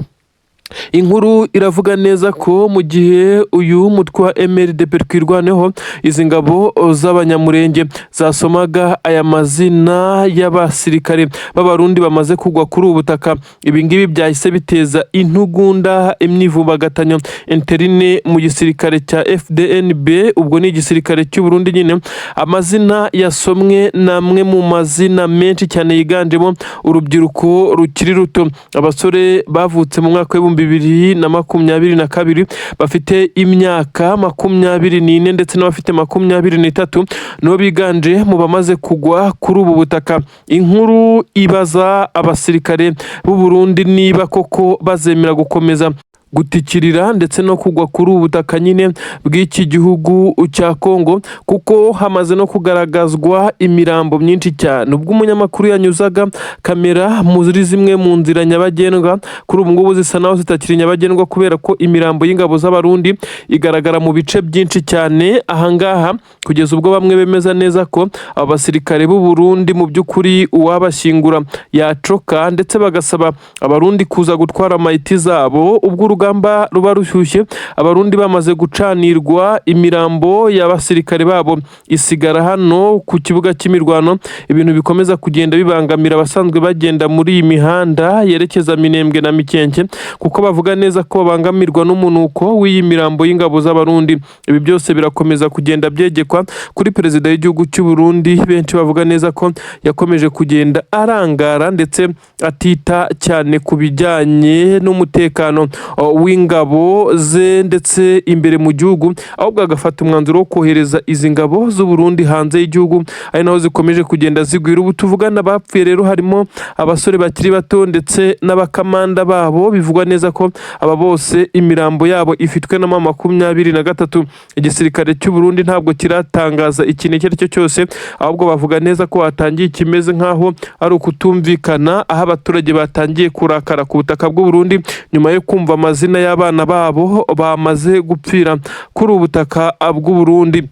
Inkuru iravuga neza ko mu gihe uyu mutwe wa MRDP Twirwaneho, izi ngabo z'Abanyamurenge zasomaga aya mazina y'abasirikare b'Abarundi bamaze kugwa kuri ubu butaka, ibi ngibi byahise biteza intugunda, imyivumbagatanyo interne mu gisirikare cya FDNB, ubwo ni igisirikare cy'u Burundi nyine. Amazina yasomwe ni amwe mu mazina menshi cyane yiganjemo urubyiruko rukiri ruto, abasore bavutse mu mwaka w'2022 bafite imyaka 24 ndetse n'abafite 23, nibo biganje mu bamaze kugwa kuri ubu butaka. Inkuru ibaza abasirikare b'u Burundi niba koko bazemera gukomeza gutikirira ndetse no kugwa kuri ubu butaka nyine bw'iki gihugu cya Kongo, kuko hamaze no kugaragazwa imirambo myinshi cyane. Ubwo umunyamakuru yanyuzaga kamera muri zimwe mu nzira nyabagendwa, kuri ubu ngubu zisa naho zitakiri nyabagendwa, kubera ko imirambo y'ingabo z'Abarundi igaragara mu bice byinshi cyane ahangaha, kugeza ubwo bamwe bemeza neza ko aba basirikare b'u Burundi mu by'ukuri uwabashyingura yacoka, ndetse bagasaba Abarundi kuza gutwara mayiti zabo. Ubwo urugamba ruba rushyushye, Abarundi bamaze gucanirwa, imirambo y'abasirikare babo isigara hano ku kibuga cy'imirwano, ibintu bikomeza kugenda bibangamira abasanzwe bagenda muri iyi mihanda yerekeza Minembwe na Mikenke, kuko bavuga neza ko babangamirwa n'umunuko w'iyi mirambo y'ingabo z'Abarundi. Ibi byose birakomeza kugenda byegekwa kuri perezida w'igihugu cy'u Burundi, benshi bavuga neza ko yakomeje kugenda arangara ndetse atita cyane ku bijyanye n'umutekano w'ingabo ze ndetse imbere mu gihugu, ahubwo agafata umwanzuro wo kohereza izi ngabo z'u Burundi hanze y'igihugu, ari naho zikomeje kugenda zigwira. Ubu tuvugana bapfuye rero harimo abasore bakiri bato ndetse n'abakamanda babo. Bivugwa neza ko aba bose imirambo yabo ifitwe na M23. Igisirikare cy'u Burundi ntabwo kiratangaza ikintu icyo ari cyo cyose, ahubwo bavuga neza ko hatangiye ikimeze nk'aho ari ukutumvikana, aho abaturage batangiye kurakara ku butaka bw'u Burundi nyuma yo kumva amazina y'abana babo bamaze gupfira kuri ubu butaka bw'u Burundi.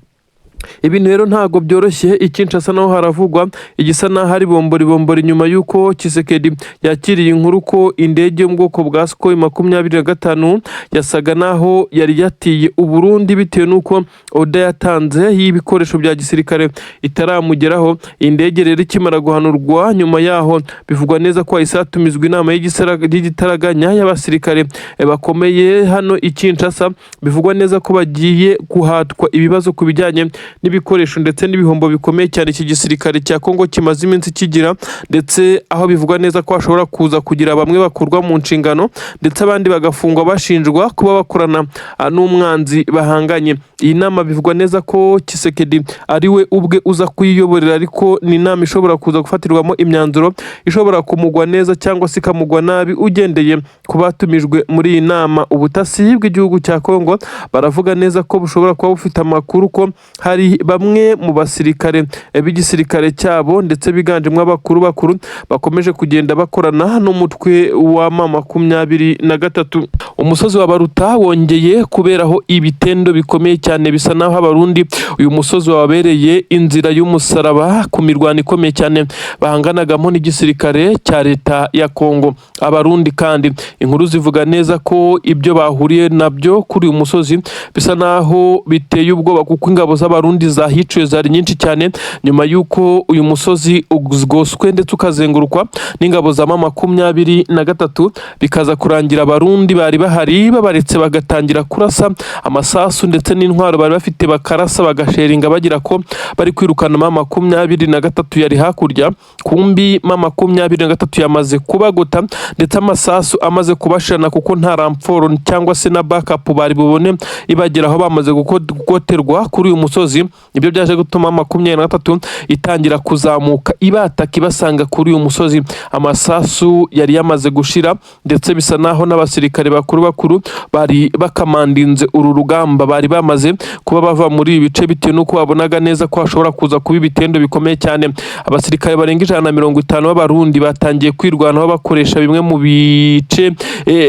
Ibintu rero ntabwo byoroshye. I Kinshasa naho haravugwa igisa n'aho ari bombori bombori, nyuma y'uko Tshisekedi yakiriye inkuru ko indege yo mu bwoko bwa Sukhoi 25 yasaga n'aho yari yatiye Uburundi bitewe n'uko order yatanze y'ibikoresho bya gisirikare itaramugeraho. Iyi ndege rero ikimara guhanurwa, nyuma yaho bivugwa neza ko hahise hatumizwa inama y'igitaraganya y'abasirikare bakomeye hano i Kinshasa. Bivugwa neza ko bagiye guhatwa ibibazo ku bijyanye n'ibikoresho ndetse n'ibihombo bikomeye cyane iki gisirikare cya Kongo kimaze iminsi kigira, ndetse aho bivugwa neza ko hashobora kuza kugira bamwe bakurwa mu nshingano ndetse abandi bagafungwa bashinjwa kuba bakorana n'umwanzi bahanganye. Iyi nama bivugwa neza ko Tshisekedi ari we ubwe uza kuyiyoborera, ariko ni inama ishobora kuza gufatirwamo imyanzuro ishobora kumugwa neza cyangwa se ikamugwa nabi, ugendeye ku batumijwe muri iyi nama. Ubutasi bw'igihugu cya Kongo baravuga neza ko bushobora kuba bufite amakuru ko hari bamwe mu basirikare b'igisirikare cyabo, ndetse biganjemo abakuru bakuru, bakomeje kugenda bakorana n'umutwe wa M23. Umusozi wa Baruta wongeye kuberaho ibitendo bikomeye cyane, bisa naho Abarundi uyu musozi wabereye inzira y'umusaraba ku mirwano ikomeye cyane bahanganagamo n'igisirikare cya leta ya Kongo. Abarundi kandi inkuru zivuga neza ko ibyo bahuriye nabyo kuri uyu musozi bisa naho biteye ubwoba, kuko ingabo z'Abarundi zahiciwe zari nyinshi cyane, nyuma y'uko uyu musozi ugoswe ndetse ukazengurukwa n'ingabo za M23, bikaza kurangira Abarundi bari bahari babaretse bagatangira kurasa amasasu ndetse n'intwaro bari bafite, bakarasa bagasheringa bagira ko bari kwirukana M23 yari hakurya. Kumbi M23 yamaze kubagota ndetse amasasu amaze kubashirana, kuko nta renfort cyangwa se na backup bari bubone ibageraho, bamaze gugoterwa kuri uyu musozi. musozi. Nibyo byaje gutuma 23 itangira kuzamuka ibataka, ibasanga kuri uyu musozi. Amasasu yari yamaze gushira, ndetse bisa naho n'abasirikare bakuru bakuru bari bakamandinze uru rugamba bari bamaze kuba bava muri ibi bice, bitewe n'uko babonaga neza ko hashobora kuza kuba ibitendo bikomeye cyane. Abasirikare barenga 150 b'Abarundi batangiye kwirwanaho bakoresha bimwe mu bice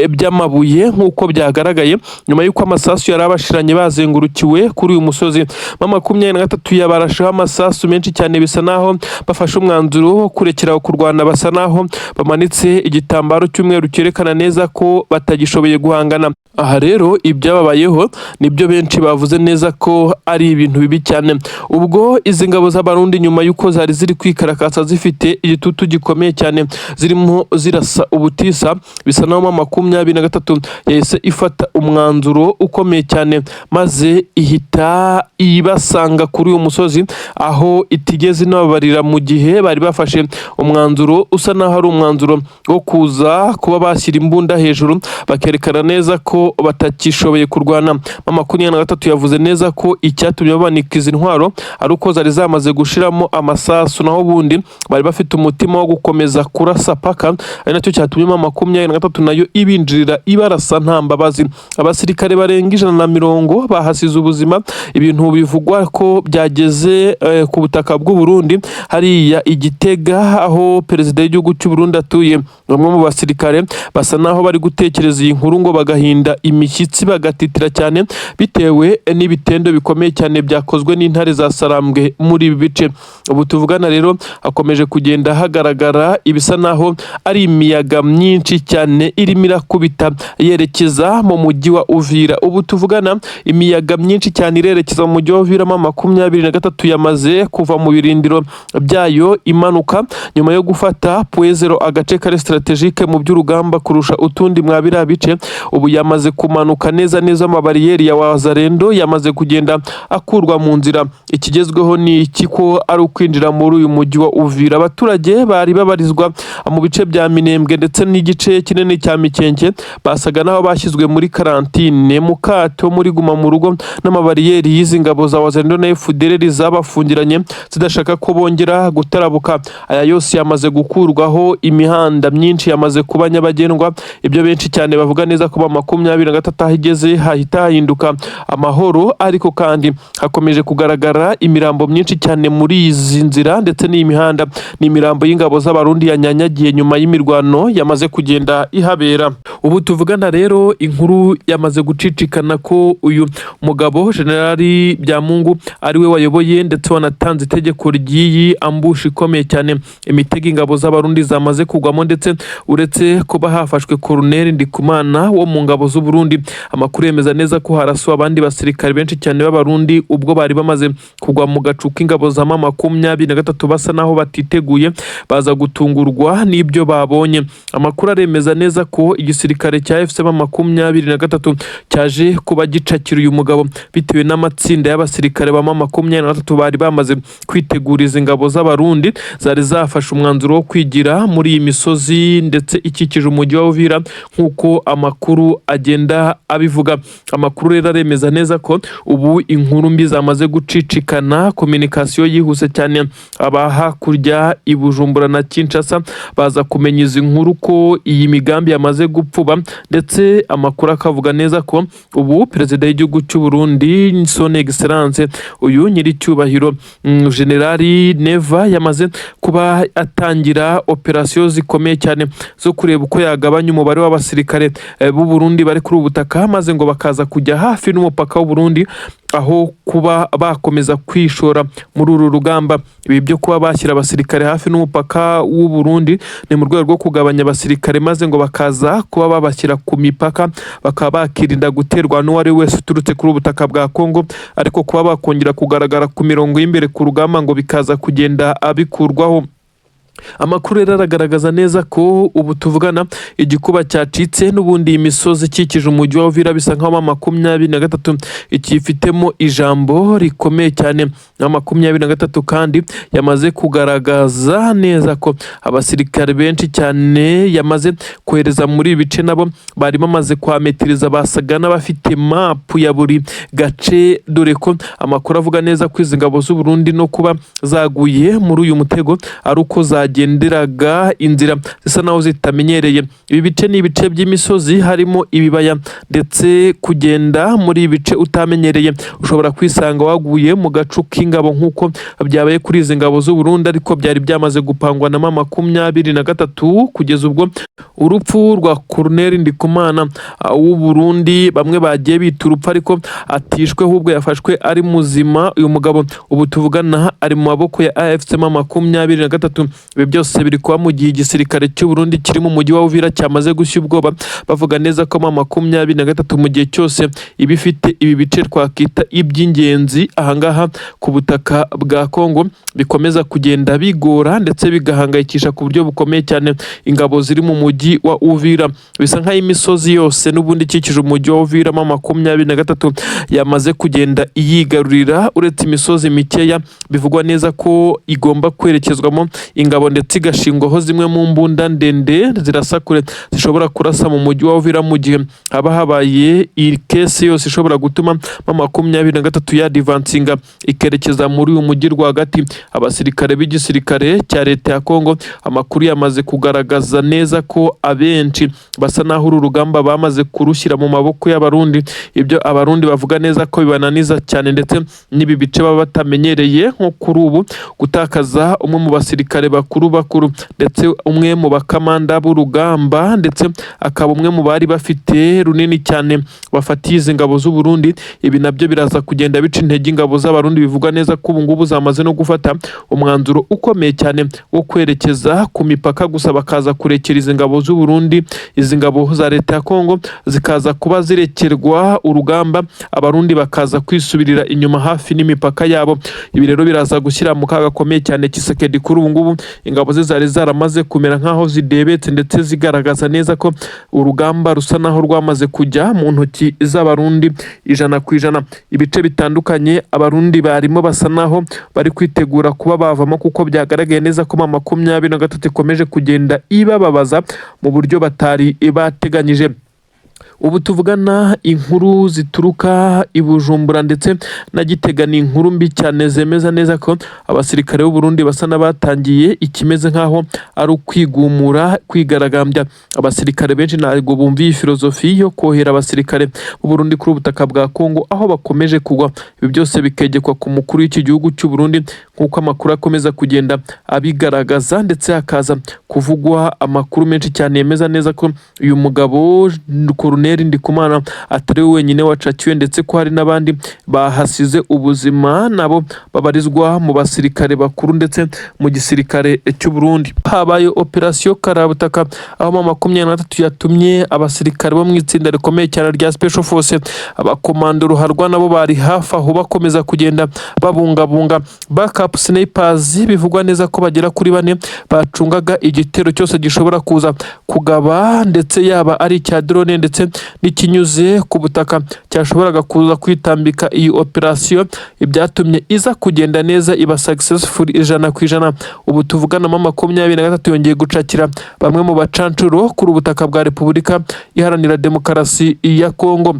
by'amabuye, nk'uko byagaragaye nyuma y'uko amasasu yari abashiranye bazengurukiwe kuri uyu musozi. M23 yabarasheho amasasu menshi cyane, bisa naho bafashe umwanzuro wo kurekera kurwana, basa naho bamanitse igitambaro cy'umweru cyerekana neza ko batagishoboye guhangana. Aha rero ibyababayeho nibyo benshi bavuze neza ko ari ibintu bibi cyane. Ubwo izi ngabo z'Abarundi, nyuma y'uko zari ziri kwikarakasa zifite igitutu gikomeye cyane, zirimo zirasa ubutisa, bisa naho M23 yahise ifata umwanzuro ukomeye cyane, maze ihita ibasanga kuri uyu musozi, aho itigeze inababarira mu gihe bari bafashe umwanzuro usa naho ari umwanzuro wo kuza kuba bashyira imbunda hejuru, bakerekana neza ko batakishoboye kurwana. M23 yavuze neza ko icyatumye bamanika izi ntwaro ari uko zari zamaze gushiramo amasasu, naho ubundi bari bafite umutima wo gukomeza kurasa paka, ari nacyo cyatumye M23 nayo ibinjirira ibarasa nta mbabazi. Abasirikare barenga 120 bahasize ubuzima, ibintu bivugwa ko byageze ku butaka bw'u Burundi hariya i Gitega, aho perezida w'igihugu cy'u Burundi atuye. Bamwe mu basirikare basa naho bari gutekereza iyi nkuru ngo bagahinda imishyitsi, bagatitira cyane bitewe n'ibitendo bikomeye cyane byakozwe n'intare za Sarambwe muri ibi bice. Ubu tuvugana rero hakomeje kugenda hagaragara ibisa naho ari imiyaga myinshi cyane irimo irakubita yerekeza mu mujyi wa Uvira. Ubu tuvugana imiyaga myinshi cyane irerekeza mu mujyi wa Uvira. M23 yamaze kuva mu birindiro byayo imanuka nyuma yo gufata Point Zéro, agace kari stratégique mu by'urugamba kurusha utundi mwa biriya bice. Ubu yamaze kumanuka neza neza, amabariyeri ya Wazalendo yamaze kugenda akurwa mu nzira. Ikigezweho ni iki? Ko ari ukwinjira muri uyu mujyi wa Uvira. Abaturage bari babarizwa mu bice bya Minembwe ndetse n'igice kinini cya Mikenke basaga n'aho bashyizwe muri quarantine, mu kato, muri guma mu rugo, n'amabariyeri y'izi ngabo za Wazalendo na FDLR zabafungiranye zidashaka ko bongera gutarabuka. Aya yose yamaze gukurwaho, imihanda myinshi yamaze kuba nyabagendwa. Ibyo benshi cyane bavuga neza ko M23 aho igeze hahita hahinduka amahoro, ariko kandi hakomeje kugaragara imirambo myinshi cyane muri izi nzira ndetse n'iyi mihanda. Ni imirambo y'ingabo z'Abarundi yanyanyagiye nyuma y'imirwano yamaze kugenda ihabera. Ubu tuvugana rero inkuru yamaze gucicikana ko uyu mugabo Generali Byamungu ari we wayoboye ndetse wanatanze itegeko ry'iyi ambush ikomeye cyane, imitego ingabo z'Abarundi zamaze kugwamo. Ndetse uretse kuba hafashwe Colonel Ndikumana wo mu ngabo z'u Burundi, amakuru yemeza neza ko harasuwe abandi basirikare benshi cyane b'Abarundi ubwo bari bamaze kugwa mu gacu k'ingabo za M23, basa naho batiteguye, baza gutungurwa n'ibyo babonye. Amakuru aremeza neza ko igisirikare cya AFC M23 cyaje kuba gicakira uyu mugabo bitewe n'amatsinda y'abasirikare ba M23 bari bamaze kwitegura izi ngabo z'Abarundi zari zafashe umwanzuro wo kwigira muri iyi misozi ndetse ikikije umujyi wa Uvira, nk'uko amakuru agenda abivuga. Amakuru rero aremeza neza ko ubu inkuru mbi zamaze gucicikana, communication yihuse cyane, aba hakurya i Bujumbura na Kinshasa baza kumenya izi nkuru ko iyi migambi yamaze gupfuba. Ndetse amakuru akavuga neza ko ubu perezida w'igihugu cy'u Burundi, Son Excellence, uyu nyiricyubahiro Generali Neva, yamaze kuba atangira operasiyo zikomeye cyane zo kureba uko yagabanya umubare w'abasirikare b'u Burundi bari kuri ubu butaka, maze ngo bakaza kujya hafi n'umupaka w'u Burundi aho kuba bakomeza kwishora muri uru rugamba. Ibi byo kuba bashyira abasirikare hafi n'umupaka w'u Burundi ni mu rwego rwo kugabanya abasirikare, maze ngo bakaza kuba babashyira ku mipaka, bakaba bakirinda guterwa n'uwo ari we wese uturutse kuri ubu butaka bwa Kongo, ariko kuba bakongera kugaragara ku mirongo y'imbere ku rugamba ngo bikaza kugenda abikurwaho. Amakuru rero aragaragaza neza ko ubu tuvugana igikuba cyacitse. N'ubundi iyi misozi ikikije umujyi wa Uvira bisa nkaho 23 ikifitemo ijambo rikomeye cyane. Na 23 kandi yamaze kugaragaza neza ko abasirikare benshi cyane yamaze kohereza muri ibi bice nabo bari bamaze kwametiriza, basaga n'abafite mapu ya buri gace, dore ko amakuru avuga neza ko izi ngabo z'u Burundi no kuba zaguye muri uyu mutego ari uko zagenderaga inzira zisa naho zitamenyereye. Ibi bice ni ibice by'imisozi, harimo ibibaya, ndetse kugenda muri ibi bice utamenyereye ushobora kwisanga waguye mu gacu k'ingabo nk'uko byabaye kuri izi ngabo z'u Burundi, ariko byari byamaze gupangwa na 23. Kugeza ubwo urupfu rwa Colonel Ndikumana w'u Burundi, bamwe bagiye bita urupfu, ariko atishwe, ahubwo yafashwe ari muzima. Uyu mugabo ubu tuvugana ari mu maboko ya AFC 23. Ibi byose biri kuba mu gihe igisirikare cy'u Burundi kiri mu mujyi wa Uvira cyamaze gushya ubwoba, bavuga neza ko 23 mu gihe cyose iba ifite ibi bice twakita iby'ingenzi ahangaha ku butaka bwa Kongo, bikomeza kugenda bigora ndetse bigahangayikisha ku buryo bukomeye cyane ingabo ziri mu mujyi wa Uvira. Bisa nk'aho imisozi yose n'ubundi ikikije umujyi wa Uvira 23 yamaze kugenda iyigarurira, uretse imisozi mikeya bivugwa neza ko igomba kwerekezwamo ingabo ndetse igashingwaho zimwe mu mbunda ndende zirasa kure, zishobora kurasa mu mujyi wa Uvira mu gihe haba habaye iyi case yose ishobora gutuma 23 yadivansinga ikerekeza muri uyu mujyi rwagati. Abasirikare b'igisirikare cya leta ya Kongo, amakuru yamaze kugaragaza neza ko abenshi basa naho uru rugamba bamaze kurushyira mu maboko y'Abarundi, ibyo Abarundi bavuga neza ko bibananiza cyane, ndetse n'ibi bice baba batamenyereye. Nko kuri ubu gutakaza umwe mu basirikare bakuru bakuru, ndetse umwe mu bakamanda b'urugamba, ndetse akaba umwe mu bari bafite runini cyane bafatiye izi ngabo z'u Burundi, ibi nabyo biraza kugenda bica intege ingabo z'Abarundi. Bivugwa neza ko ubu ngubu zamaze no gufata umwanzuro ukomeye cyane wo kwerekeza ku mipaka gusa, bakaza kurekera izi ngabo z'u Burundi, izi ngabo za leta ya Kongo zikaza kuba zirekerwa urugamba, Abarundi bakaza kwisubirira inyuma hafi n'imipaka yabo. Ibi rero biraza gushyira mu kaga gakomeye cyane Tshisekedi. Kuri ubu ngubu ingabo ze zari zaramaze kumera nk'aho zidebetse, ndetse zigaragaza neza ko urugamba rusa naho rwamaze kujya mu ntoki z'Abarundi 100%. Ibice bitandukanye Abarundi barimo basa naho bari kwitegura kuba bavamo, kuko byagaragaye neza ko 23 ikomeje kugenda ibababaza mu buryo batari bateganyije. Ubu tuvugana, inkuru zituruka i Bujumbura ndetse na Gitega ni inkuru mbi cyane, zemeza neza ko abasirikare b'u Burundi basa n'abatangiye ikimeze nk'aho ari ukwigumura, kwigaragambya. Abasirikare benshi ntabwo bumva iyi filozofi yo kohera abasirikare b'u Burundi kuri ubutaka bwa Kongo aho bakomeje kugwa. Ibi byose bikegekwa ku mukuru w'iki gihugu cy'u Burundi, nk'uko amakuru akomeza kugenda abigaragaza, ndetse hakaza kuvugwa amakuru menshi cyane yemeza neza ko uyu mugabo Colonel Ndikumana atari we wenyine wacakiwe, ndetse ko hari n'abandi bahasize ubuzima nabo babarizwa mu basirikare bakuru ndetse mu gisirikare cy'u Burundi. Habaye operasiyo karabutaka, aho 23 yatumye abasirikare bo mu itsinda rikomeye cyane rya Special Force, abakomando ruharwa, nabo bari hafi aho bakomeza kugenda babungabunga backup snipers, bivugwa neza ko bagera kuri bane bacungaga igitero cyose gishobora kuza kugaba, ndetse yaba ari icya drone ndetse n'ikinyuze ku butaka cyashoboraga kuza kwitambika iyi operasiyo, ibyatumye iza kugenda neza, iba successful 100%. Ubu tuvugana 23 yongeye gucakira bamwe mu bacancuro kuri ubutaka bwa Repubulika Iharanira Demokarasi ya Kongo.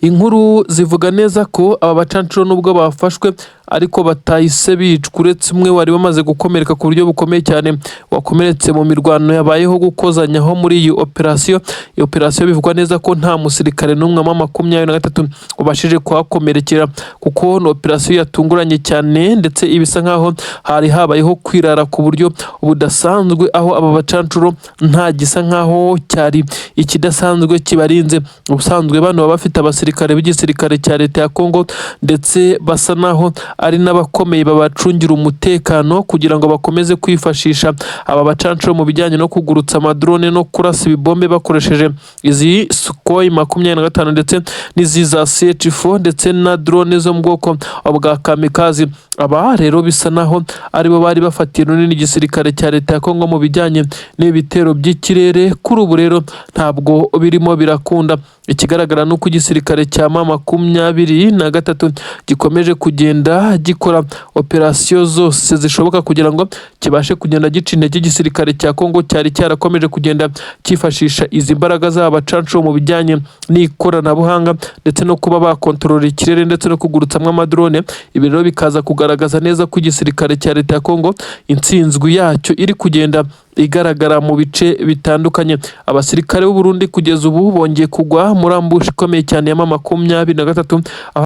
Inkuru zivuga neza ko aba bacancuro nubwo bafashwe ariko batahise bicwa, uretse umwe wari wamaze gukomereka ku buryo bukomeye cyane, wakomeretse mu mirwano yabayeho gukozanyaho muri iyi operasiyo. Iyi operasiyo bivugwa neza ko nta musirikare n'umwe wa 23 ubashije kuhakomerekera, kuko ni operasiyo yatunguranye cyane, ndetse ibisa nkaho hari habayeho kwirara ku buryo budasanzwe, aho aba bacancuro nta gisa nkaho cyari ikidasanzwe kibarinze. Ubusanzwe bano baba bafite abasirikare basirikare b'igisirikare cya leta ya Kongo, ndetse basa naho ari n'abakomeye babacungira umutekano kugira ngo bakomeze kwifashisha aba bacancuro mu bijyanye no kugurutsa amadrone no kurasa ibibombe bakoresheje izi Sukhoi 25 ndetse n'izi za CH4 ndetse na drone zo mu bwoko bwa kamikazi. Aba rero bisa naho aribo bari bafatiye runini igisirikare cya leta ya Kongo mu bijyanye n'ibitero by'ikirere. Kuri ubu rero ntabwo birimo birakunda. Ikigaragara ni uko igisirikare cya M23 gikomeje kugenda gikora operasiyo zose zishoboka kugira ngo kibashe kugenda gica intege igisirikare cya Kongo cyari cyarakomeje kugenda cyifashisha izi mbaraga z'aba bacancuro mu bijyanye n'ikoranabuhanga ndetse no kuba bakontorora ikirere ndetse no kugurutsamo amadrone. Ibi rero bikaza kugaragaza neza ko igisirikare cya leta ya Kongo intsinzwi yacyo iri kugenda igaragara mu bice bitandukanye. Abasirikare b'u Burundi kugeza ubu bongeye kugwa muri ambush ikomeye cyane ya M23 aho